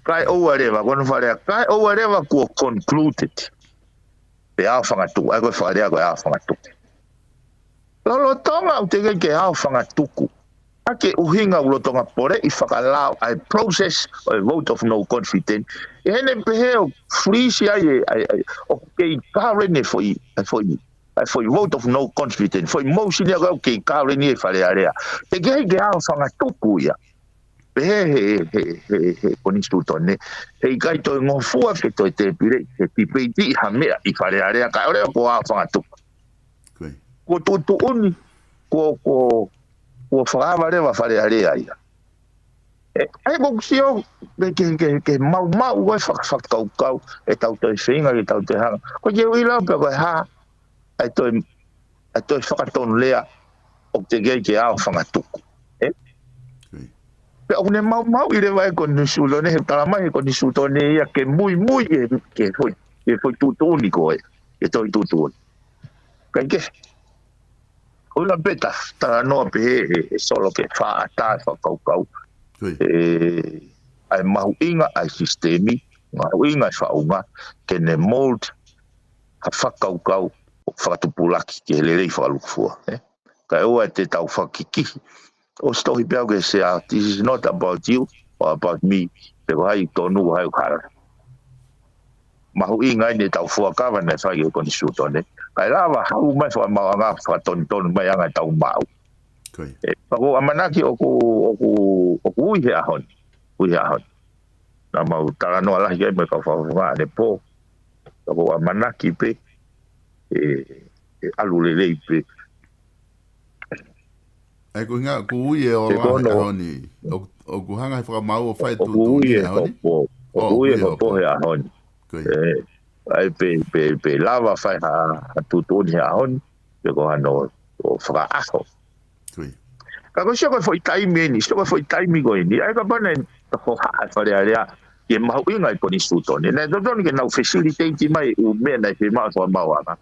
Kae ʻoua leva, ko hono fakalea, kae ʻoua leva kuo concluded pe aofangatuku, ʻa ia ko e fakalea ko e aofangatuku. Lolotonga ʻoku teʻeki ke aofangatuku, ʻa e ʻuhinga ʻoku lolotonga poleʻi fakalao ʻa e process ʻo e vote of no confidence. ʻE heʻene pehē ʻoku freeze ai e, ʻa e, ʻa e, ʻoku kei current e foʻi, ʻa e foʻi, ʻa e foʻi vote of no confidence. Foʻi motion ia ʻoku kei current e Fale Alea. Teʻeki ke aofangatuku ia. Pehē he, he, he, he konisitūtone. Heʻikai toe ngofua ke toe tēpile, ke tipeiti ha meʻa ʻi Fale Alea, kae ʻoua leva kuo aofangatuku. Ko ia. Kuo tuʻutuʻuni, kuo, kuo, kuo fakaava leva Fale Alea ia. ʻE, ʻa ia ko ʻeku sio, ke, ke, ke, ke maumau ko ē faka-, fakakaukau, ʻe tau toe feinga, ke tau toe hanga. Ko e ke ui lau pē ko e hā, ʻa e toe, ʻa e toe fakatonulea, ʻoku teʻeki ke aofangatuku. Ē? Ko ia. Pea ʻoku ne maumauʻi leva e konisitūtone, he tala mai he konisitūtone ia ke muimui ke, ke foʻi, ke foʻi tuʻutuʻuni ko ē, ke toe tuʻutuʻuni. Kae kehe. ʻOua pē ta, talanoa pē he, he, he Solo ke fakaʻatā e fakakaukau. Ko ia. ʻE, ʻa e mahuʻinga ʻa e sisitemi, mahuʻinga ʻa e faʻunga, ke ne mold ha fakakaukau ʻoku fakatupulaki ki he lelei fakalūkufua, ē? Kae ʻoua te tau fakakikihi. ʻOsi tohi pē au ki he sea, this is not about you or about me. Pe ko hai tonu, ko hai ʻoku hala. Mahuʻinga eni ʻetau fuakava naʻe fai ʻe he konisitūtone. Kae lava haʻu mai fakamāuʻanga fakatonutonu mai ʻa e anga ʻetau maʻu. Ko ia. Ē, pea ʻoku ou ʻamanaki ʻoku, ʻoku, ʻoku ui he ʻaho ni. Ui he ʻaho ni. Naʻa mau talanoa lahi ai mo e kau fakafofonga ʻanepō. Pea ʻoku ou ʻamanaki pē, ē, ʻe ʻalu lelei pē. ʻA ia ko e ʻuhinga, ʻoku ui e ola he ʻaho ni. ʻOku, ʻoku hanga he fakamaau ʻo fai tuʻutuʻuni he ʻaho ni. ʻOku ui e hopo he ʻaho ni. Ko ia. Ē, ʻa ia pē, pē, pē lava fai ha, ha tuʻutuʻuni he ʻaho ni. Pe ko hano, ʻo fakaʻaho. Ko ia. Ka ko e sio ko e foʻi taimi eni, sio ko e foʻi taimi ko eni. ʻA ia kapau naʻe hohaʻa e Fale Alea, ke mahuʻinga e konisitūtone. Naʻe totonu ke nau facilitate mai ʻū meʻa naʻe fiemaʻu ʻe he fakamāuʻanga.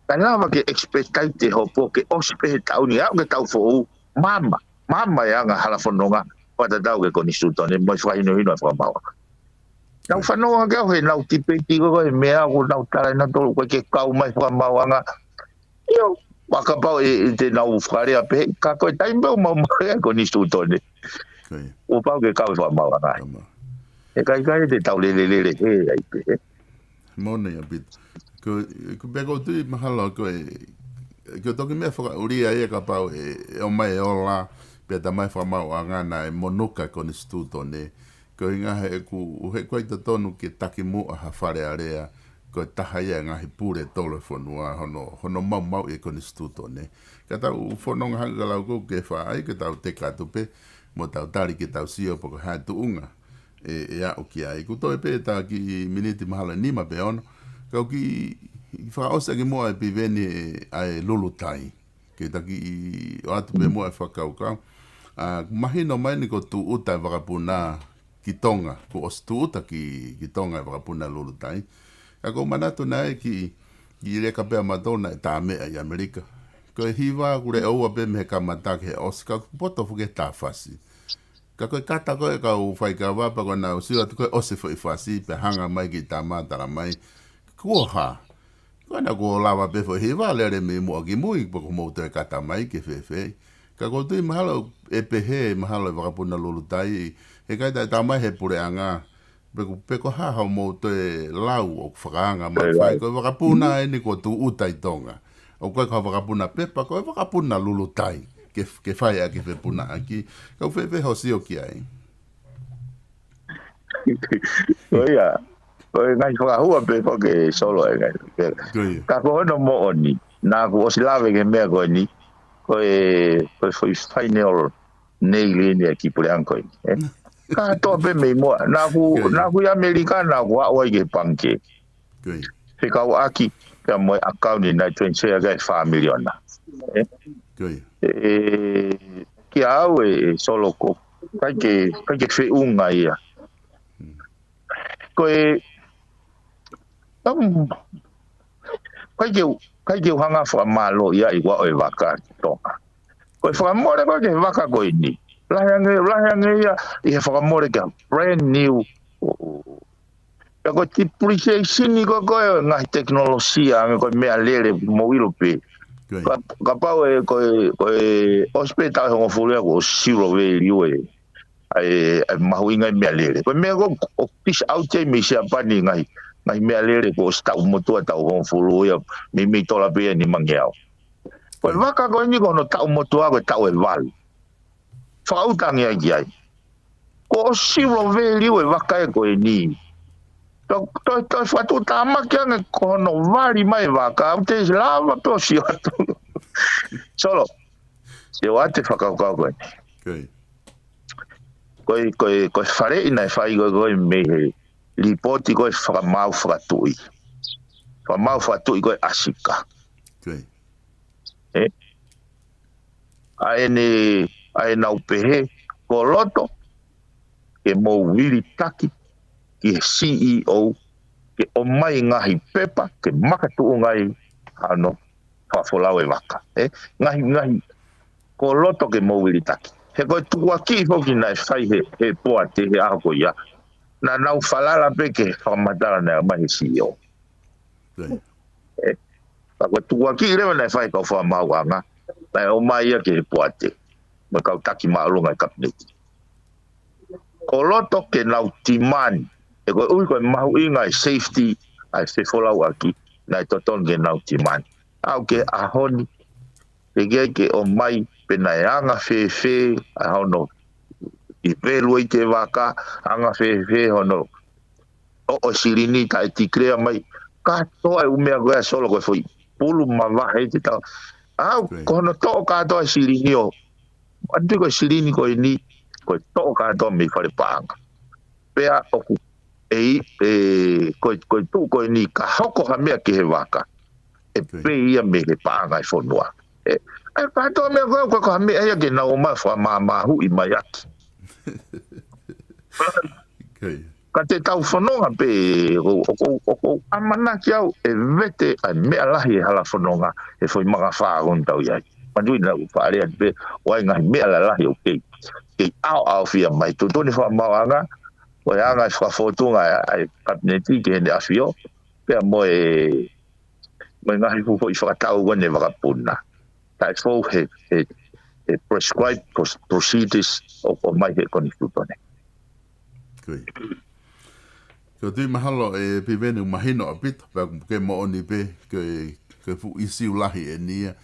Kae lava ke expedite e hopo ke ʻosi pē he taʻu ni aʻu ki he taʻu foʻou, maama, maama e anga hala fononga, fakatatau ki he konisitūtone, mo e fakahinohino ʻa e fakamāuʻanga. Nau fanongo ange au he nau tipeiti ko e meʻa ʻoku nau tala ʻe nautolu ʻoku ʻikai ke kau mai fakamāuʻanga. ʻIo, ma kapau ʻe, ʻe te nau fakalea pē, ka ko e taimi pē ʻoku mau maʻu ai e konisitūtone. Ko ia. ʻOku pau ke kau e fakamāuʻanga. Tama. ʻE kaikai te tau lelelele he ai pē, ē. Moʻoni ʻaupito. Ko, ko pea ʻoku ou tui mahalo ko e, ko e toki meʻa fakaʻulia ia kapau ʻe, ʻe ʻomai e ola, pea tā mai fakamāuʻanga naʻe monuka e konisitūtone. Ko e ʻuhinga he ʻoku, he ʻoku ʻikai totonu ke takimuʻa ha Fale Alea, ko e taha ia e ngaahi pule tolu e fonua, hono, hono maumauʻi e konisitūtone. Ka tau fononga hake ka lau kou ke fai, ke tau teka atu pē, mo tau tali ke tau sio pe ko e hā e tuʻunga ʻe, ʻe aʻu ki ai. Kuo toe pē tā kiʻi miniti mahalo ʻe nima pe ono. Kau kiʻi fakaʻosi ʻaki muʻa ʻe Piveni ʻa e lulutai. Ke tā kiʻi ʻoatu pē muʻa e fakakaukau. ʻA, mahino mai eni kuo tūʻuta e vakapuna ki Tonga. Kuo ʻosi tūʻuta ki, ki Tonga e vakapuna lulutai. Ka ʻoku ou manatu naʻe kiʻi, kiʻi leka pē ʻa mautolu naʻe tā meʻa ʻi ʻAmelika. Ko e hiva kuo leʻo ua pē mei he kamata ki he ʻosi ka poto fuke tā fasi. Ka ko e kata ko e kau faikava pea ko ʻenau sio atu ko e ʻosi foʻi fasi pea hanga mai ki tama tala mai. Kuo hā. Ko ena kuo lava pē foʻi hiva lele mei muʻa ki mui pe ko mou toe kata mai ke fēfē. Ka ʻoku ou tui mahalo ʻe pehē mahalo e vakapuna lulutai. He ʻikai tā, tā mai he puleʻanga. Pe ko, pe ko hā haʻamou toe lau ʻoku fakaanga mai fai. Ko e vakapuna eni kuo tūʻuta ʻi Tonga. ʻOku ʻikai ko ha vakapuna pepa, ko e vakapuna lulutai. Ke, ke fai ʻaki fepunaʻaki. Kau fēfē hoʻo sio ki ai. Ko ia. Ko e ngaahi fakahua pē foki ʻe Solo e ngaahi. Ko ia. Ka ko hono moʻoni. Naʻa ku ʻosi lave ki he meʻa ko eni. Ko e, ko e foʻi final nail eni ʻa e kiʻi puleʻanga ko eni, ē? Ka toa pē mei muʻa. Naʻa ku, naʻa ku ʻi ʻAmelika, naʻa ku aʻu ai ki he pangikē. Fekauʻaki, pea mo e ʻakauni naʻe transfer ki ai e fā miliona. Ē? Ē, kia au ʻe, ʻe Solo ko, ʻikai ke, ʻikai ke feʻunga ia. Ko e, um, ʻikai ke u, ʻikai ke u hanga fakamālō ia ʻi ua ʻo e vaka ki Tonga. Ko e fakamole ko ē ki he vaka ko eni. Lahi ange, lahi ange ia ʻi he fakamole ki ha brand new. Pea ko e depreciation ko ē ko e ngaahi tekinolosia ange ko e meʻalele mo ʻilo pē. Ka, kapau ʻe, ko e, ko e ʻosi pē taʻu ʻe hongofulu ia ko e zero value ē. ʻA e, ʻa e mahuʻinga e meʻalele. Ko e meʻa ko ē ʻoku pisi ʻauti ai mei Siapani ngaahi, ngaahi meʻalele kuo ʻosi taʻu motuʻa taʻu hongofulu ia, meimei tola pē ia ʻe nimangeau. Ko e vaka ko eni ko hono taʻu motuʻa ko e taʻu ʻe valu. Fakaʻuta ange ai ki ai. Kuo ʻosi zero value e vaka ē ko eni. Toe, toe, toe fakatuʻutāmaki ange ko hono vali mai e vaka, ʻoku te lava pē ʻo sio atu. Solo, sio atu e fakakaukau ko eni. Ko e, ko e, ko e faleʻi naʻe fai ko ē, ko ē mei he lipooti ko ē fakamaau fakatuʻi. Fakamaau fakatuʻi ko ē ʻa Sika. Ē? ʻA ʻene, ʻa ʻenau pehē, ko loto, ke mou vilitaki, ki he C E O, ke ʻomai ngaahi pepa, ke makatuʻunga ai, hano, fakafolau e vaka. Ē? Ngaahi, ngaahi, ko loto ke mou vilitaki. He ko e tukuakiʻi foki naʻe fai he, he poate he ʻaho ko ia, naʻa nau falala pē ki he fakamatala naʻe ʻomai he C E O. Right. ʻE, ka ko e tukuakiʻi leva naʻe fai he kau fakamaauʻanga, naʻe ʻomai ia ki he poate, mo e kau taki māʻolunga ʻi he Kapineti. Ko loto ke nau timani, he ko e ʻuhi ko e mahuʻinga e safety ʻa e fefolauʻaki, naʻe totonu ke nau timani. ʻAʻu ki he ʻaho ni, teʻeki ai ke ʻomai pe naʻe anga fēfē ʻa hono evaluate e vaka, anga fēfē hono ʻoʻo e silini taʻe declare mai, kātoa e ʻū meʻa ko ē ʻa Solo ko e foʻi pulu mavahe te tau. ʻAʻu, Right. ko hono toʻo kātoa e silini ʻo, ʻanti ko e silini ko eni, ko e toʻo kātoa mei fale paʻanga. Pea ʻoku ʻi ai, ʻe, ko e, ko e tuʻu ko eni ka hoko ha meʻa ki he vaka, ʻe Right. pē ia mei he paʻanga e fonua. ʻE, ʻa e kātoa meʻa ko ē, ko e ko ha meʻa ia ke nau ō mai fakamāmāhuʻi mai ʻaki. Okay. Ka te tau fononga pē, ʻoku, ʻoku, ʻoku ʻamanaki au ʻe vete ʻa e meʻa lahi e hala fononga he foʻi maka fā ʻoku tau ʻi ai. Manatuʻi naʻa ku faʻa lea pē, ʻoku ʻi ai e ngaahi meʻa lalahi ʻoku kei, kei ʻaoʻaofia mai. Tuʻutuʻuni fakamaauʻanga, ko e anga e fakafōtunga ʻa e, ʻa e Kapineti ki heʻene ʻAfio, pea mo e, mo e ngaahi fuʻu foʻi fakatau ko eni ʻa e vakapuna. Taʻe fou he, he, he prescribed pros-, procedures ʻoku ʻomai he Konisitūtone. Koia. Ko e tui mahalo ʻe Piveni ʻoku mahino ʻaupito, pea ʻoku ke moʻoni pē, ko e, ko e fuʻu ʻīsiu lahi eni ia,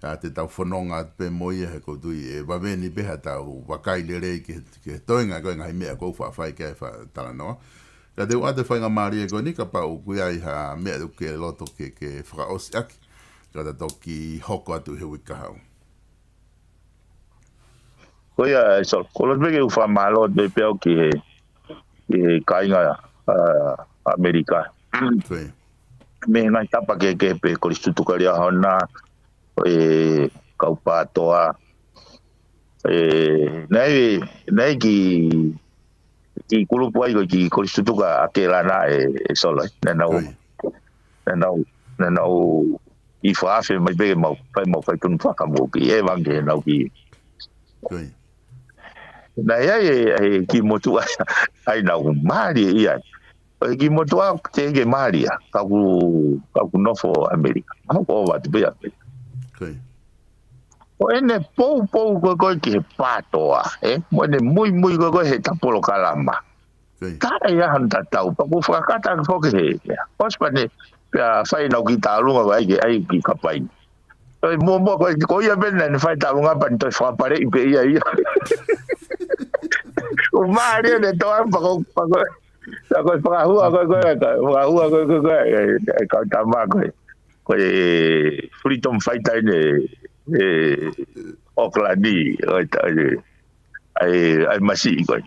ʻa te tau fononga pē mo ia he ko e tui ʻe vave ni pē ha tau vakai lelei ki he, ki he toenga ko e ngaahi meʻa ʻoku ou faʻa fai ki ai e fakatalanoa. Ka te u ʻoatu e faingamālie ko eni kapau ʻoku ʻi ai ha meʻa ʻoku ke loto ke, ke fakaʻosi ʻaki, ka ta toki hoko atu he uike kahaʻu. Ko ia, ʻe Solo, ko loto pē ke u fakamālō atu pē au ki he, ki he kāinga, ʻa, ʻAmelika. Koia. Mei he ngaahi tapa kehekehe pē, Kolisi Tutuka Liahona, ʻe, kau PATOA, ʻe, naʻe, naʻe ki, ki kulupu ai ko e ki Kolisi Tutuka ʻAkelana ʻe, ʻe Solo, ʻe. Naʻa nau, Koia. naʻa nau, naʻa nau ʻi fafē mai pē ke mau, fai mau fai tunu fakamuʻaki, ʻe vange naʻa nau ki. Koia. Naʻe ʻi ai e, e kiʻi motuʻa, ʻa ia naʻa ku mālie ai. ʻO e kiʻi motuʻa ʻoku teʻeki ke mālie, ka ʻoku, ka ʻoku nofo ʻAmelika. Mau ko vatu pē ʻAmelika. Koia. Ko ʻene poupou ko ē ko ē ki he PATOA, ʻe? Mo ʻene muimui ko ē ko ē he ta polokalama. Koia. Taʻe ʻi ai hano tatau, pea ʻoku ou fakakata ʻaki foki he, ʻosi pea ne, pea fai ʻenau kiʻi tālunga ko ē ʻa e kiʻi kapai. Toe muʻomuʻa ko ē, ko ia pē naʻa ne fai e tālunga pea ne toe fakapaleʻi pē ia ia. ʻOku mālie ʻene toʻa, pea ko, pea ko, pea ko e fakahua ko ē ko ē, fakahua ko ē ko ē ko ē, ʻe, ʻe kau tama ko ē. Ko e freedom fighter ʻeni, ʻe, Auckland, ʻo e ta-, ʻe, ʻa e, ʻa e masiʻi ko ē.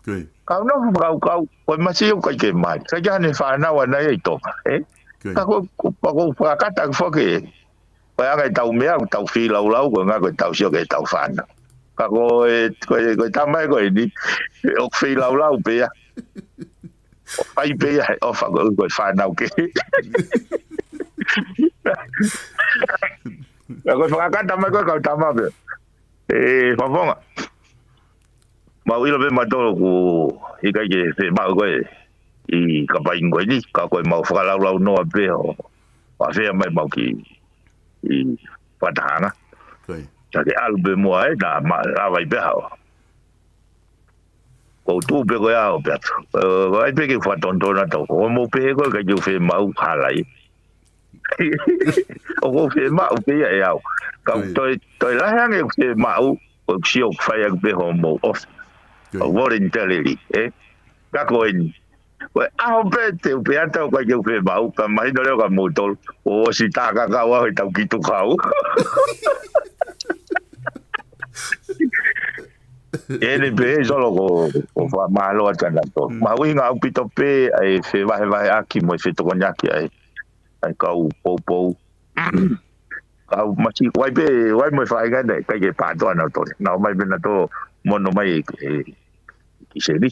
Koia. Kau nofo fakakaukau, ko e masiʻi ʻoku ʻikai ke mai. ʻIkai ke ʻi ai hano fānau ʻana ia ʻi Tonga, ʻe? Koia. Ka ko, ko, pea ʻoku ou fakakata ʻaki foki, ko e anga ʻetau meʻa, ʻoku tau feilaulau, ko e anga ko ʻetau sio ki heʻetau fānau. Ka ko e, ko e, ko e tama ko eni, ʻoku feilaulau pē ia. ʻOku ʻai pē ia he ʻofa ko, ko e fānau kehe. Ka ko e fakakata mai ko ē kau tama pē. ʻE, Fofonga. Mau ʻilo pē mautolu ʻoku ʻikai ke fiemaʻu koe ʻi he kapai ko eni, ka ko e mau fakalaulaunoa pē ʻo, ʻo ʻafea mai mau kiʻi fakatahaʻanga. Koia. Ka ke ʻalu pē muʻa ē, naʻa ma lava ai pē hao. Ko u tuʻu pē ko ia ʻo pehē atu. ʻE, ʻai pē ke u fakatonutonu atu. ʻOku mou pehē ko ē ʻikai ke u fiemaʻu, hala ia. ʻOku ou fiemaʻu pē ia ʻe au. Ka u Koia. toe, toe lahi ange ʻeku fiemaʻu, ʻoku ou sio ʻoku fai ʻaki pē hoʻomou ʻofa. Koia. ʻO voluntarily, ē? Ka ko eni. Ko e ʻaho pē te u pehē atu ʻoku ʻikai ke u fiemaʻu, ka mahino leva kia moutolu, ʻosi tā kakau au he tau kitu kau. Eni pē, Solo, ko, ko fakamālō atu ʻanautolu. Mahuʻinga ʻaupito pē ʻa e fevahevaheʻaki mo e fetokoniʻaki ʻa e, ʻa e kau poupou. Kau masiʻi, ʻoku ʻi ai pē, ʻoku ʻi ai mo e faʻahinga naʻe ʻikai ke PATOA nautolu. Naʻa nau ō mai pē nautolu mono mai e, e, ki Seli.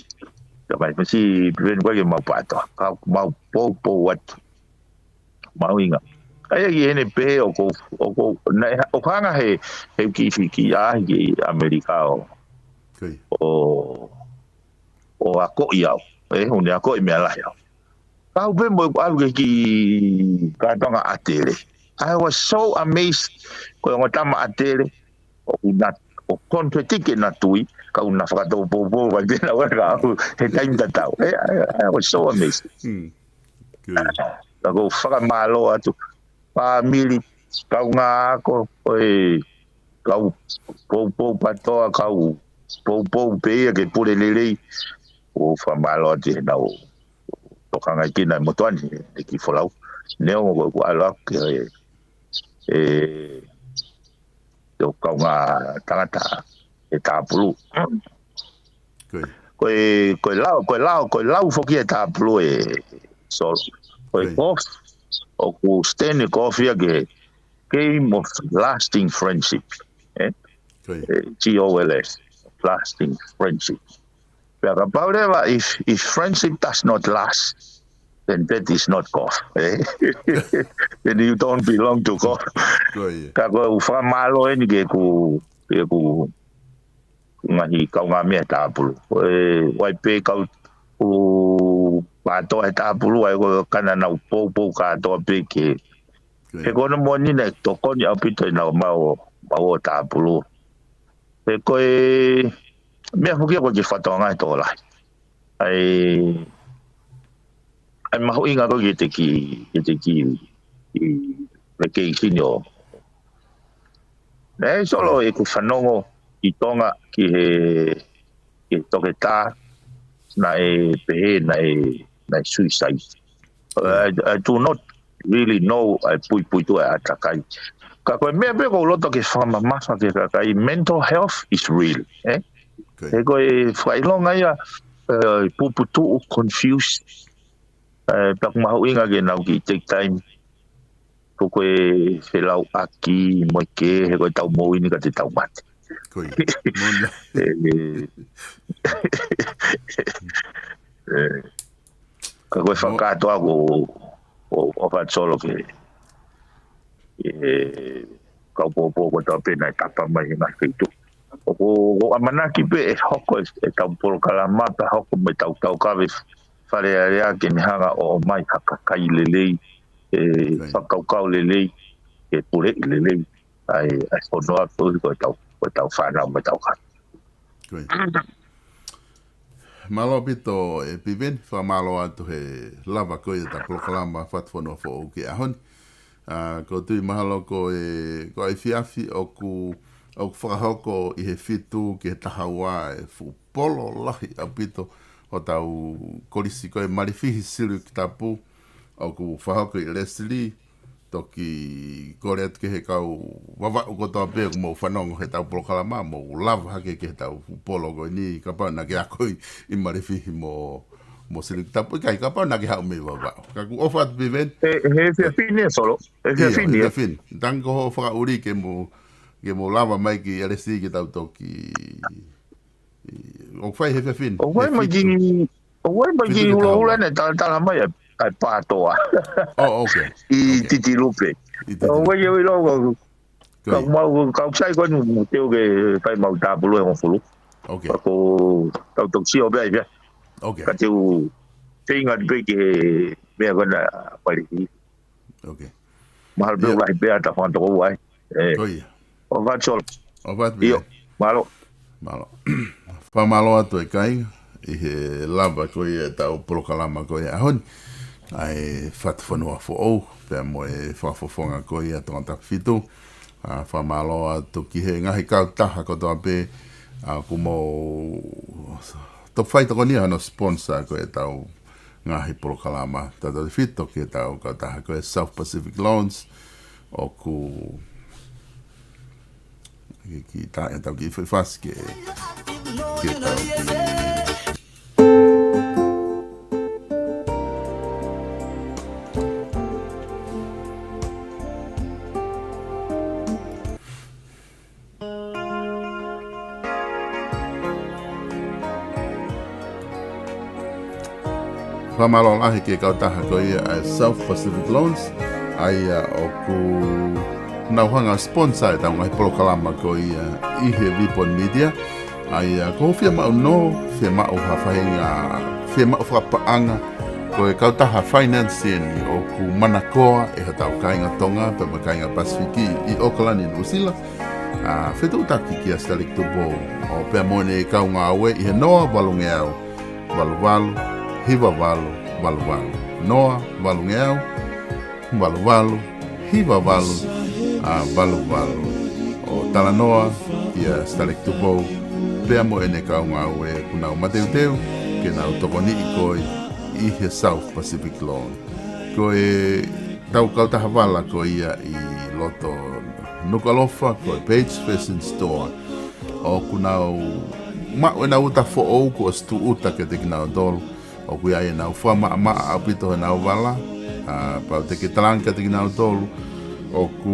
Ka mai masiʻi pē ʻoku ʻikai ke mau PATOA. Kau mau poupou atu. Mahuʻinga. ʻA ia ki heʻene pehē ʻoku, ʻoku, naʻe, ʻoku hanga he, he kiʻi fiki ʻaʻahi ki ʻAmelika ʻo, ʻo, ʻo akoʻi au. ʻE, ʻo ne akoʻi meʻa lahi au. Kau pē mo ʻeku ʻalu ki he kiʻi kātoanga ʻatele. I was so amazed. Ko e ongo tama ʻatele, ʻoku na, ʻoku contradict ʻena tui, ka ʻoku na fakatōpoupou, vai pē naua ka au, he taimi tatau. ʻE, I, I was so amazed. Ka ʻoku ou fakamālō atu. Fāmili, kaungā ako, ʻo e, kau poupou PATOA, kau poupou pē ia ke pule lelei. ʻOku ou fakamālō atu he naʻa nau tokangaʻi kinaua e motuʻa ni, ʻEiki Folau. Neongo ko ʻeku ʻalu au ki he, ʻe, ʻo kaungā tangata ʻe tāpulu. Ko e, ko e lao, ko e lao, ko e lao foki ʻe tāpulu ʻe Solo. Ko e golf, ʻoku stand e golf ia ki he game of lasting friendship. ʻE? ʻE, G O L F, lasting friendship. Pea kapau leva, if, if friendship does not last, then that is not golf. ʻE? Then you don't belong to golf. Ka ko e fakamālō eni ki heʻeku, ki heʻeku ngaahi kaungāmeʻa tāpulu. ʻE, vai pē kau u PATOA he tāpulu, ʻa ia ko e kana nau poupou kātoa pē ke. He ko hono moʻoni naʻe tokoni ʻaupito ʻenau maʻu, maʻu ʻo tāpulu. He ko e meʻa foki ko e ke fatoa ngai tō lahi. ʻAi, ʻai mahuʻinga ko e ke te ki, ke te ki, i, le kei kini o. Naʻe Solo ʻeku fanongo ʻi Tonga ki he, ki he toketā, naʻe pehē, naʻe, naʻe suicide. I, I do not really know ʻa e puipuituʻa ʻa e ʻātakai. Ka ko e meʻa pē ʻoku ou loto ke fakamamafa ki he kakai, mental health is real, ʻe? He ko e fakaʻilonga ia, ʻe, puputuʻu, confused, ʻe, pea ʻoku mahuʻinga ke nau kiʻi take time. Ko e felauʻaki, mo e kē, he ko e tau moʻui ni ka te tau mate. ʻE, ʻe, ka ko e fakakātoa ko, ʻo, ʻo fat Solo ke, ʻe, kau poupou kotoa pē naʻe tapa mai he ngaahi feituʻu. ʻOku, ʻoku ʻamanaki pē ʻe hoko e, e tau polokalama pea hoko mo e tau taukaveʻi Fale Alea ke ne hanga ʻo ʻomai ha kakai lelei, ʻe, fakakaukau lelei, ʻe puleʻi lelei ʻa e, ʻa e fonua koeʻuhi ko e tau, ko e tau fānau mo e tau kakai. Mālō ʻaupito ʻe Piveni, fakamālō atu he lava ko ia ʻeta polokalama Fatufonua Foʻou ki he ʻaho ni. ʻA, ʻoku ou tui mahalo ko e, ko e efiafi ʻoku, ʻoku fakahoko ʻi he fitu ki he taha ua e fuʻu polo lahi ʻaupito ʻo ʻetau kolisi ko e Malifihi Silikitapu, ʻoku fakahoko ʻi Leslie, toki kole atu ki he kau Vavaʻu kotoa pē ʻoku mou fanongo he ʻetau polokalama, mou lava hake ki he ʻetau polo ko eni, kapau naʻa ke ako ʻi, ʻi Malifihi mo, mo Silikitapu, ʻikai kapau naʻa ke haʻu mei Vavaʻu. Ka ʻoku ou ʻofa atu Piveni. ʻE, he efiafi ni ʻe Solo. ʻE he efiafi ni. Tangi ko hoʻo fakaʻuli ke mou, ke mou lava mai ki Leslie ke tau toki ʻOku fai he efiafi ni. ʻOku fai mai ki, ʻoku fai mai ki Hulahula naʻe talatala mai ʻa e, ʻa e PATOA. ʻI Titilupe. ʻOku fai ʻo ʻilo ka, ka mau, ka ʻoku sai ko eni mo teu ke fai mau tāpulu ʻe hongofulu. Ka ko tau toki sio pē ai pē. Ka teu feinga pē ki he meʻa ko ena palihi. Mahalo pē ʻoku lahi pē ʻa e tau fanga tokoua ē. ʻOfa atu Solo. ʻOfa atu. Mālō. Mālō. Fakamālō atu e kāinga ʻi he lava ko ia ʻetau polokalama ko ia ʻaho ni. ʻA e Fatufonua Foʻou, pea mo e fakafofonga ko ia Tongatapu fitu. ʻA, fakamālō atu ki he ngaahi kautaha kotoa pē, ʻa, ʻoku mou toki fai tokoni ʻa hono sponsor ko ʻetau ngaahi polokalama. Tautautefito ki heʻetau kautaha ko e South Pacific Loans, ʻoku ki, ki ta, ʻetau kiʻi faifasi ke, ke tau ki Fakamālō lahi ki he kautaha ko ia ʻa e South Pacific Loans, ʻa ia ʻoku nau hanga sponsor ʻetau ngaahi polokalama ko ia ʻi he Vipon Media, ʻA ia, ko e fiemaʻu nō, fiemaʻu ha faʻahinga, fiemaʻu fakapaʻanga, ko e kautaha finance eni ʻoku manakoa ʻe hotau kāinga Tonga, pea mo e kāinga Pasifiki ʻi ʻAokalani, Nuʻusila, ʻa, fetuʻutaki kia Sitaleki Tupou, ʻo pea mo ʻene kau ngāue ʻi he noa valungeau, valu valu, hiva valu, valu valu. Noa valungeau, valu valu, hiva valu, ʻa, valu valu. ʻO talanoa kia Sitaleki Tupou, pea mo ʻene kau ngāue ʻoku nau mateuteu ke nau tokoniʻi koe ʻi he South Pacific Loan. Ko ʻetau kautaha vala ko ia ʻi loto Nukuʻalofa, ko e Page Fashion Store. ʻOku nau maʻu ʻenau uta foʻou kuo ʻosi tūʻuta kiate kinautolu. ʻOku ʻi ai ʻenau fakamaʻamaʻa ʻaupito ʻenau vala, ʻa, pau te ke talaange kiate kinautolu ʻoku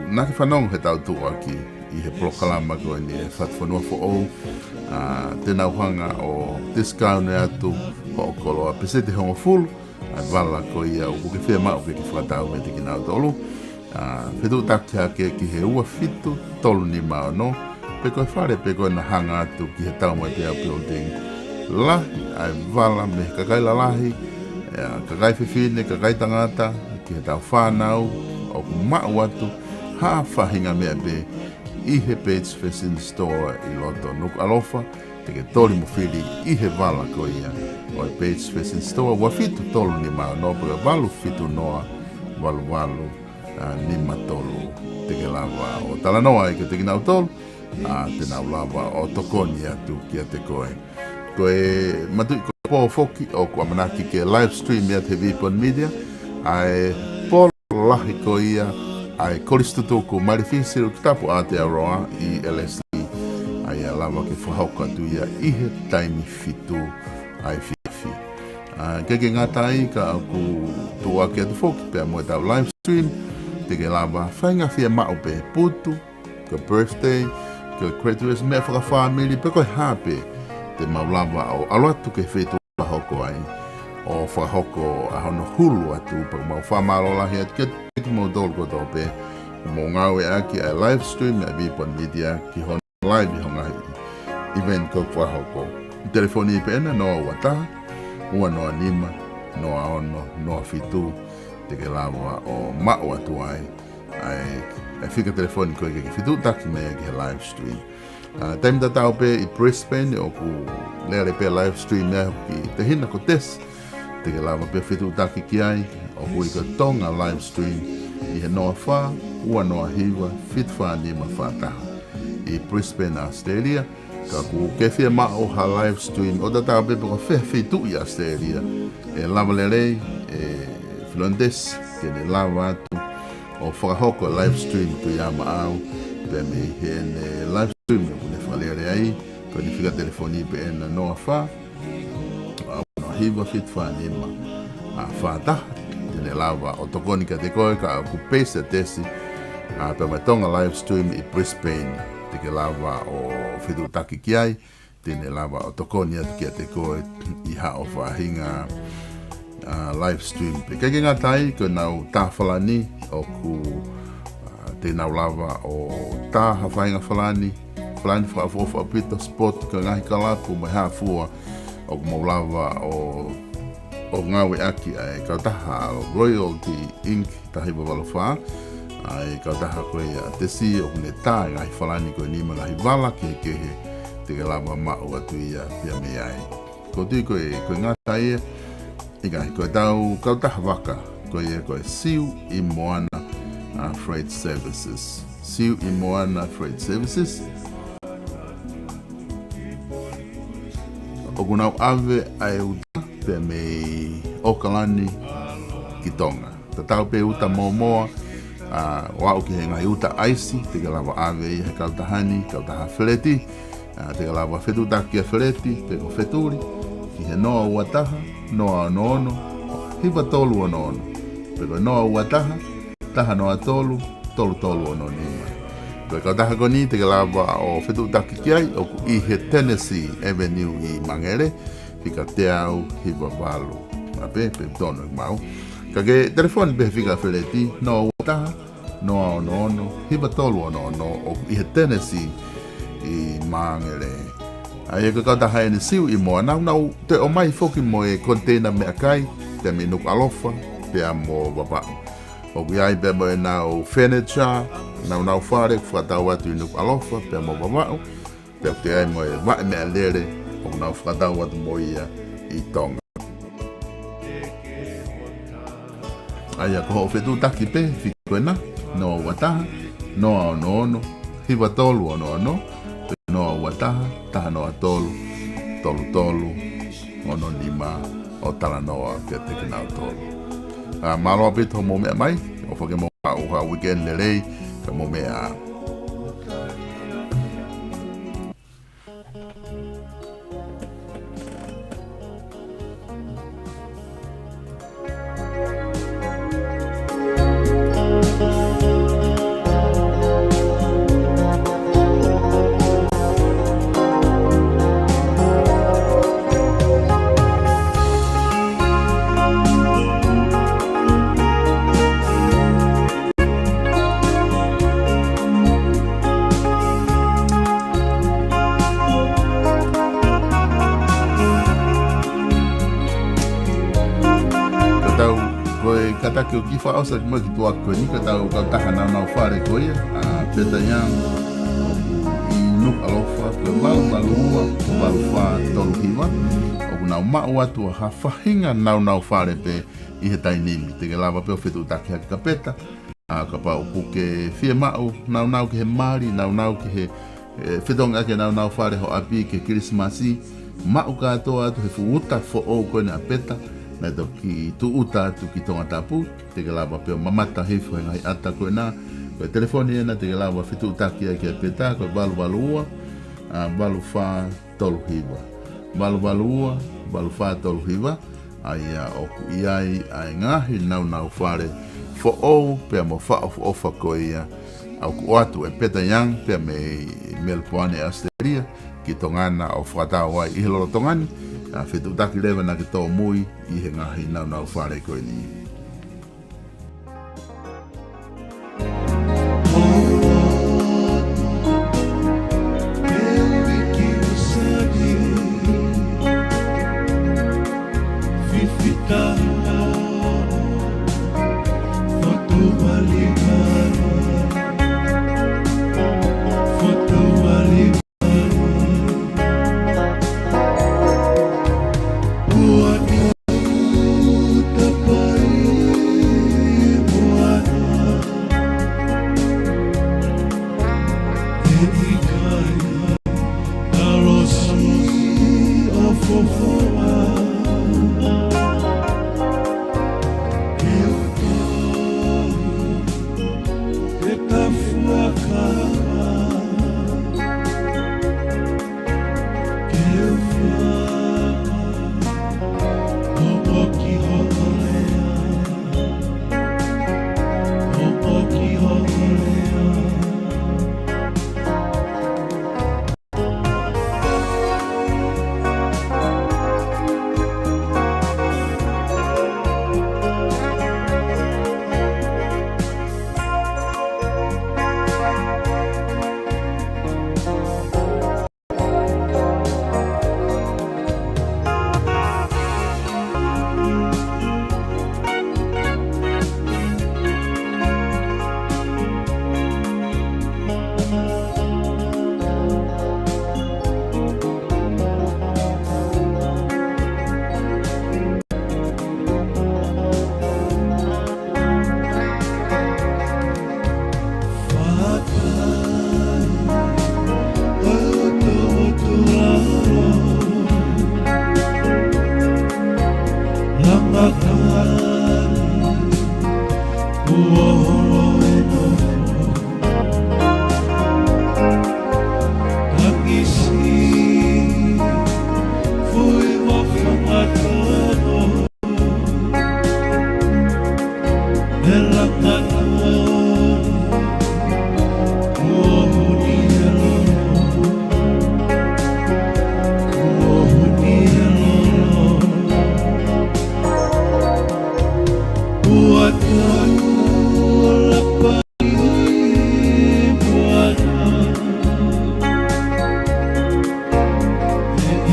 nau fanongo heʻetau tuʻuaki ʻi he polokalama ko eni ʻa e Fatufonua Foʻou, ʻa, te nau hanga ʻo discount atu hoʻo koloa pēseti ʻe hongofulu, ʻa e vala ko ia ʻoku ke fiemaʻu ke ke fakatau meiate kinautolu. ʻA, fetuʻutaki hake ki he ua fitu tolu nima ono, pe ko e fale pe ko ʻena hanga atu ki he Taumaitea Building. Lahi ʻa e vala mei he kakai lalahi, ʻa, kakai fefine, kakai tangata, ki heʻetau fānau, ʻoku maʻu atu ha faʻahinga meʻa pē ʻi he Page Fashion Store ʻi loto Nukuʻalofa, te ke toli mo fili ʻi he vala ko ia ʻo e Page Fashion Store, ua fitu tolu nima ono pe ko e valu fitu noa valu valu, ʻa, nima tolu. Te ke lava ʻo talanoa ai kiate kinautolu, ʻa, te nau lava ʻo tokoni atu kiate koe. Ko e Matuʻi Ko e Pō foki ʻoku ʻamanaki ke live stream ia ʻe he Vipon Media ʻa e polo lahi ko ia ʻa e Kolisi Tutuku Maile Fisi Silikitapu ʻAotearoa ʻi Elesini, ʻa ia lava ke fakahoko atu ia ʻi he taimi fitu ʻa e efiafi. ʻA, ʻikai ke ngata ai, ka ʻoku tuʻuaki atu foki pea mo ʻetau live stream, te ke lava faʻahinga fiemaʻu pē, putu, ko e birthday, ko e graduation, meʻa fakafāmili, pe ko e hā pē te mau lava ʻo ʻalu atu ki he feituʻu ʻoku fakahoko ai, ʻo fakahoko ʻa hono hulu atu, pea mau fakamālō lahi atu kiate kimoutolu kotoa pē, mou ngāueʻaki ʻa e live stream ʻa e Vipon Media ki hono live ʻi hoʻo ngaahi event ʻoku fakahoko. Telefoni pē ʻena, noa ua taha, ua noa nima, noa ono, noa fitu, te ke lava ʻo maʻu atu ai ʻa e, ʻa e fika telefoni ko ē ke ke fetuʻutaki mai ki he live stream. ʻA, taimi tatau pē ʻi Brisbane, ʻoku lele pē live stream ia ki he tehina ko Tesi. Te ke lava pē fetuʻutaki ki ai, ʻoku ui ko e Tonga live stream ʻi he noa fā, ua noa hiva, fitu fā nima fā taha. ʻI Brisbane, Australia, ka ʻoku ke fiemaʻu ha live stream ʻo tatau pē pe ko fē feituʻu ʻi Australia, ʻe lava lelei ʻe Filoni Tesi ke ne lava atu ʻo fakahoko live stream Tuʻi ʻa Maʻau, pea mei heʻene live stream ʻoku ne fakalele ai, ko ʻene fika telefoni pē ʻena, noa fā, ua noa hiva, fitu fā nima, ʻa, fā taha, te ne lava ʻo tokoni kiate koe ka ʻoku base ʻa Tesi, ʻa, pea mo e Tonga live stream ʻi Brisbane, te ke lava ʻo fetuʻutaki ki ai, te ne lava ʻo tokoni atu kiate koe ʻi haʻo faʻahinga, ʻa, live stream. Pea ʻikai ke ngata ai, ko ʻenau tā Falani ʻoku, ʻa, te nau lava ʻo tā ha faʻahinga Falani, Falani fakaʻofoʻofa ʻaupito, sport, ko e ngaahi kalapu mo e hā fua, ʻoku mou lava ʻo, ʻo ngāueʻaki ʻa e kautaha Royalty Ink taha hiva valu fā, ʻa e kautaha ko ia ʻa Tesi ʻoku ne tā e ngaahi Falani ko eni mo e ngaahi vala kehekehe, te ke lava maʻu atu ia pea mei ai. ʻOku ou tui ko e, ʻikai ke ngata ai, ʻikai, ko ʻetau kautaha vaka ko ia ko e Siu ʻi Moana, ʻa, Freight Services. Siu ʻi Moana Freight Services. ʻOku nau ʻave ʻa e uta pea mei ʻAokalani ki Tonga. Tatau pē uta mōmoa, ʻa, ʻo aʻu ki he ngaahi uta ʻaisi, te ke lava ʻave ia he kautaha ni, kautaha Feleti, ʻa, te ke lava fetuʻutaki kia Feleti, pe ko Fetuli, ki he noa ua taha, noa ono ono, hiva tolu ono ono, pe ko noa ua taha, taha noa tolu, tolu tolu ono nima. Ko e kautaha ko eni te ke lava ʻo fetuʻutaki ki ai, ʻoku ʻi he Tennessee Avenue ʻi Māngere, fika teau hiva valu. ʻA, pē, pē tonu ʻeku maʻu. Ka ke telefoni pē he fika Feleti, noa ua taha, noa ono ono, hiva tolu ono ono, ʻoku ʻi he Tennessee ʻi Māngere. ʻA ia ko e kautaha eni Siu ʻi Moa, nau nau toe ʻomai foki mo e container meʻakai, pea mei Nukuʻalofa, pea mo Vavaʻu. ʻOku ʻi ai pea mo ʻenau furniture, nau nau fale, fakatau atu ʻi Nukuʻalofa, pea mo Vavaʻu, pea ʻoku ʻi ai mo e vaʻe meʻalele, ʻoku nau fakatau atu mo ia ʻi Tonga. ʻA ia ko hoʻo fetuʻutaki pē, fika ko ena, noa ua taha, noa ono ono, hiva tolu ono ono, noa ua taha, taha noa tolu, tolu tolu, ono nima, ʻo talanoa kiate kinautolu. ʻA, mālō ʻaupito hoʻomou meʻa mai, ʻofa ke mou maʻu ha weekend lelei, ka mou meʻa ā. Ka tau, ko e kātaki ʻoku fakaʻosi ʻaki mai ki tuʻa ko eni, ko ʻetau kautaha naunau fale ko ia, ʻa Peta Young, ʻoku ʻi Nukuʻalofa, ko e valu valu ua, valu fā tolu hiva, ʻoku nau maʻu atu ʻa ha faʻahinga naunau fale pē ʻi he taimi ni, te ke lava pē ʻo fetuʻutaki hake kia Peta, ʻa kapau ʻoku ke fiemaʻu, naunau ki he mali, naunau ki he, ʻe, fetongi ʻaki e naunau fale ho ʻapi ki he Kilisimasi, maʻu kātoa atu he fuʻu uta foʻou ko ena ʻa Peta, naʻe toki tūʻuta atu ki Tongatapu, te ke lava pē ʻo mamata hifo he ngaahi ʻata ko ena, ko e telefoni ena te ke lava fetuʻutaki ai kia Peta, ko e valu valu ua, ʻa, valu fā tolu hiva. Valu valu ua, valu fā tolu hiva, ʻa ia ʻoku ʻi ai ʻa e ngaahi naunau fale foʻou pea mo fakaʻofoʻofa ko ia, ʻa ʻoku ʻoatu ʻe Peta Young pea mei Melipoane, ʻAositelēlia, ki Tonga na ʻo fakatau ai ʻi he lolotonga ni, ʻa fetuʻutaki leva naʻa ke tōmui ʻi he ngaahi naunau fale ko eni.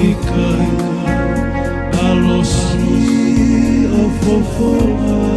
ʻIkai ʻaloʻofa ʻa e fofola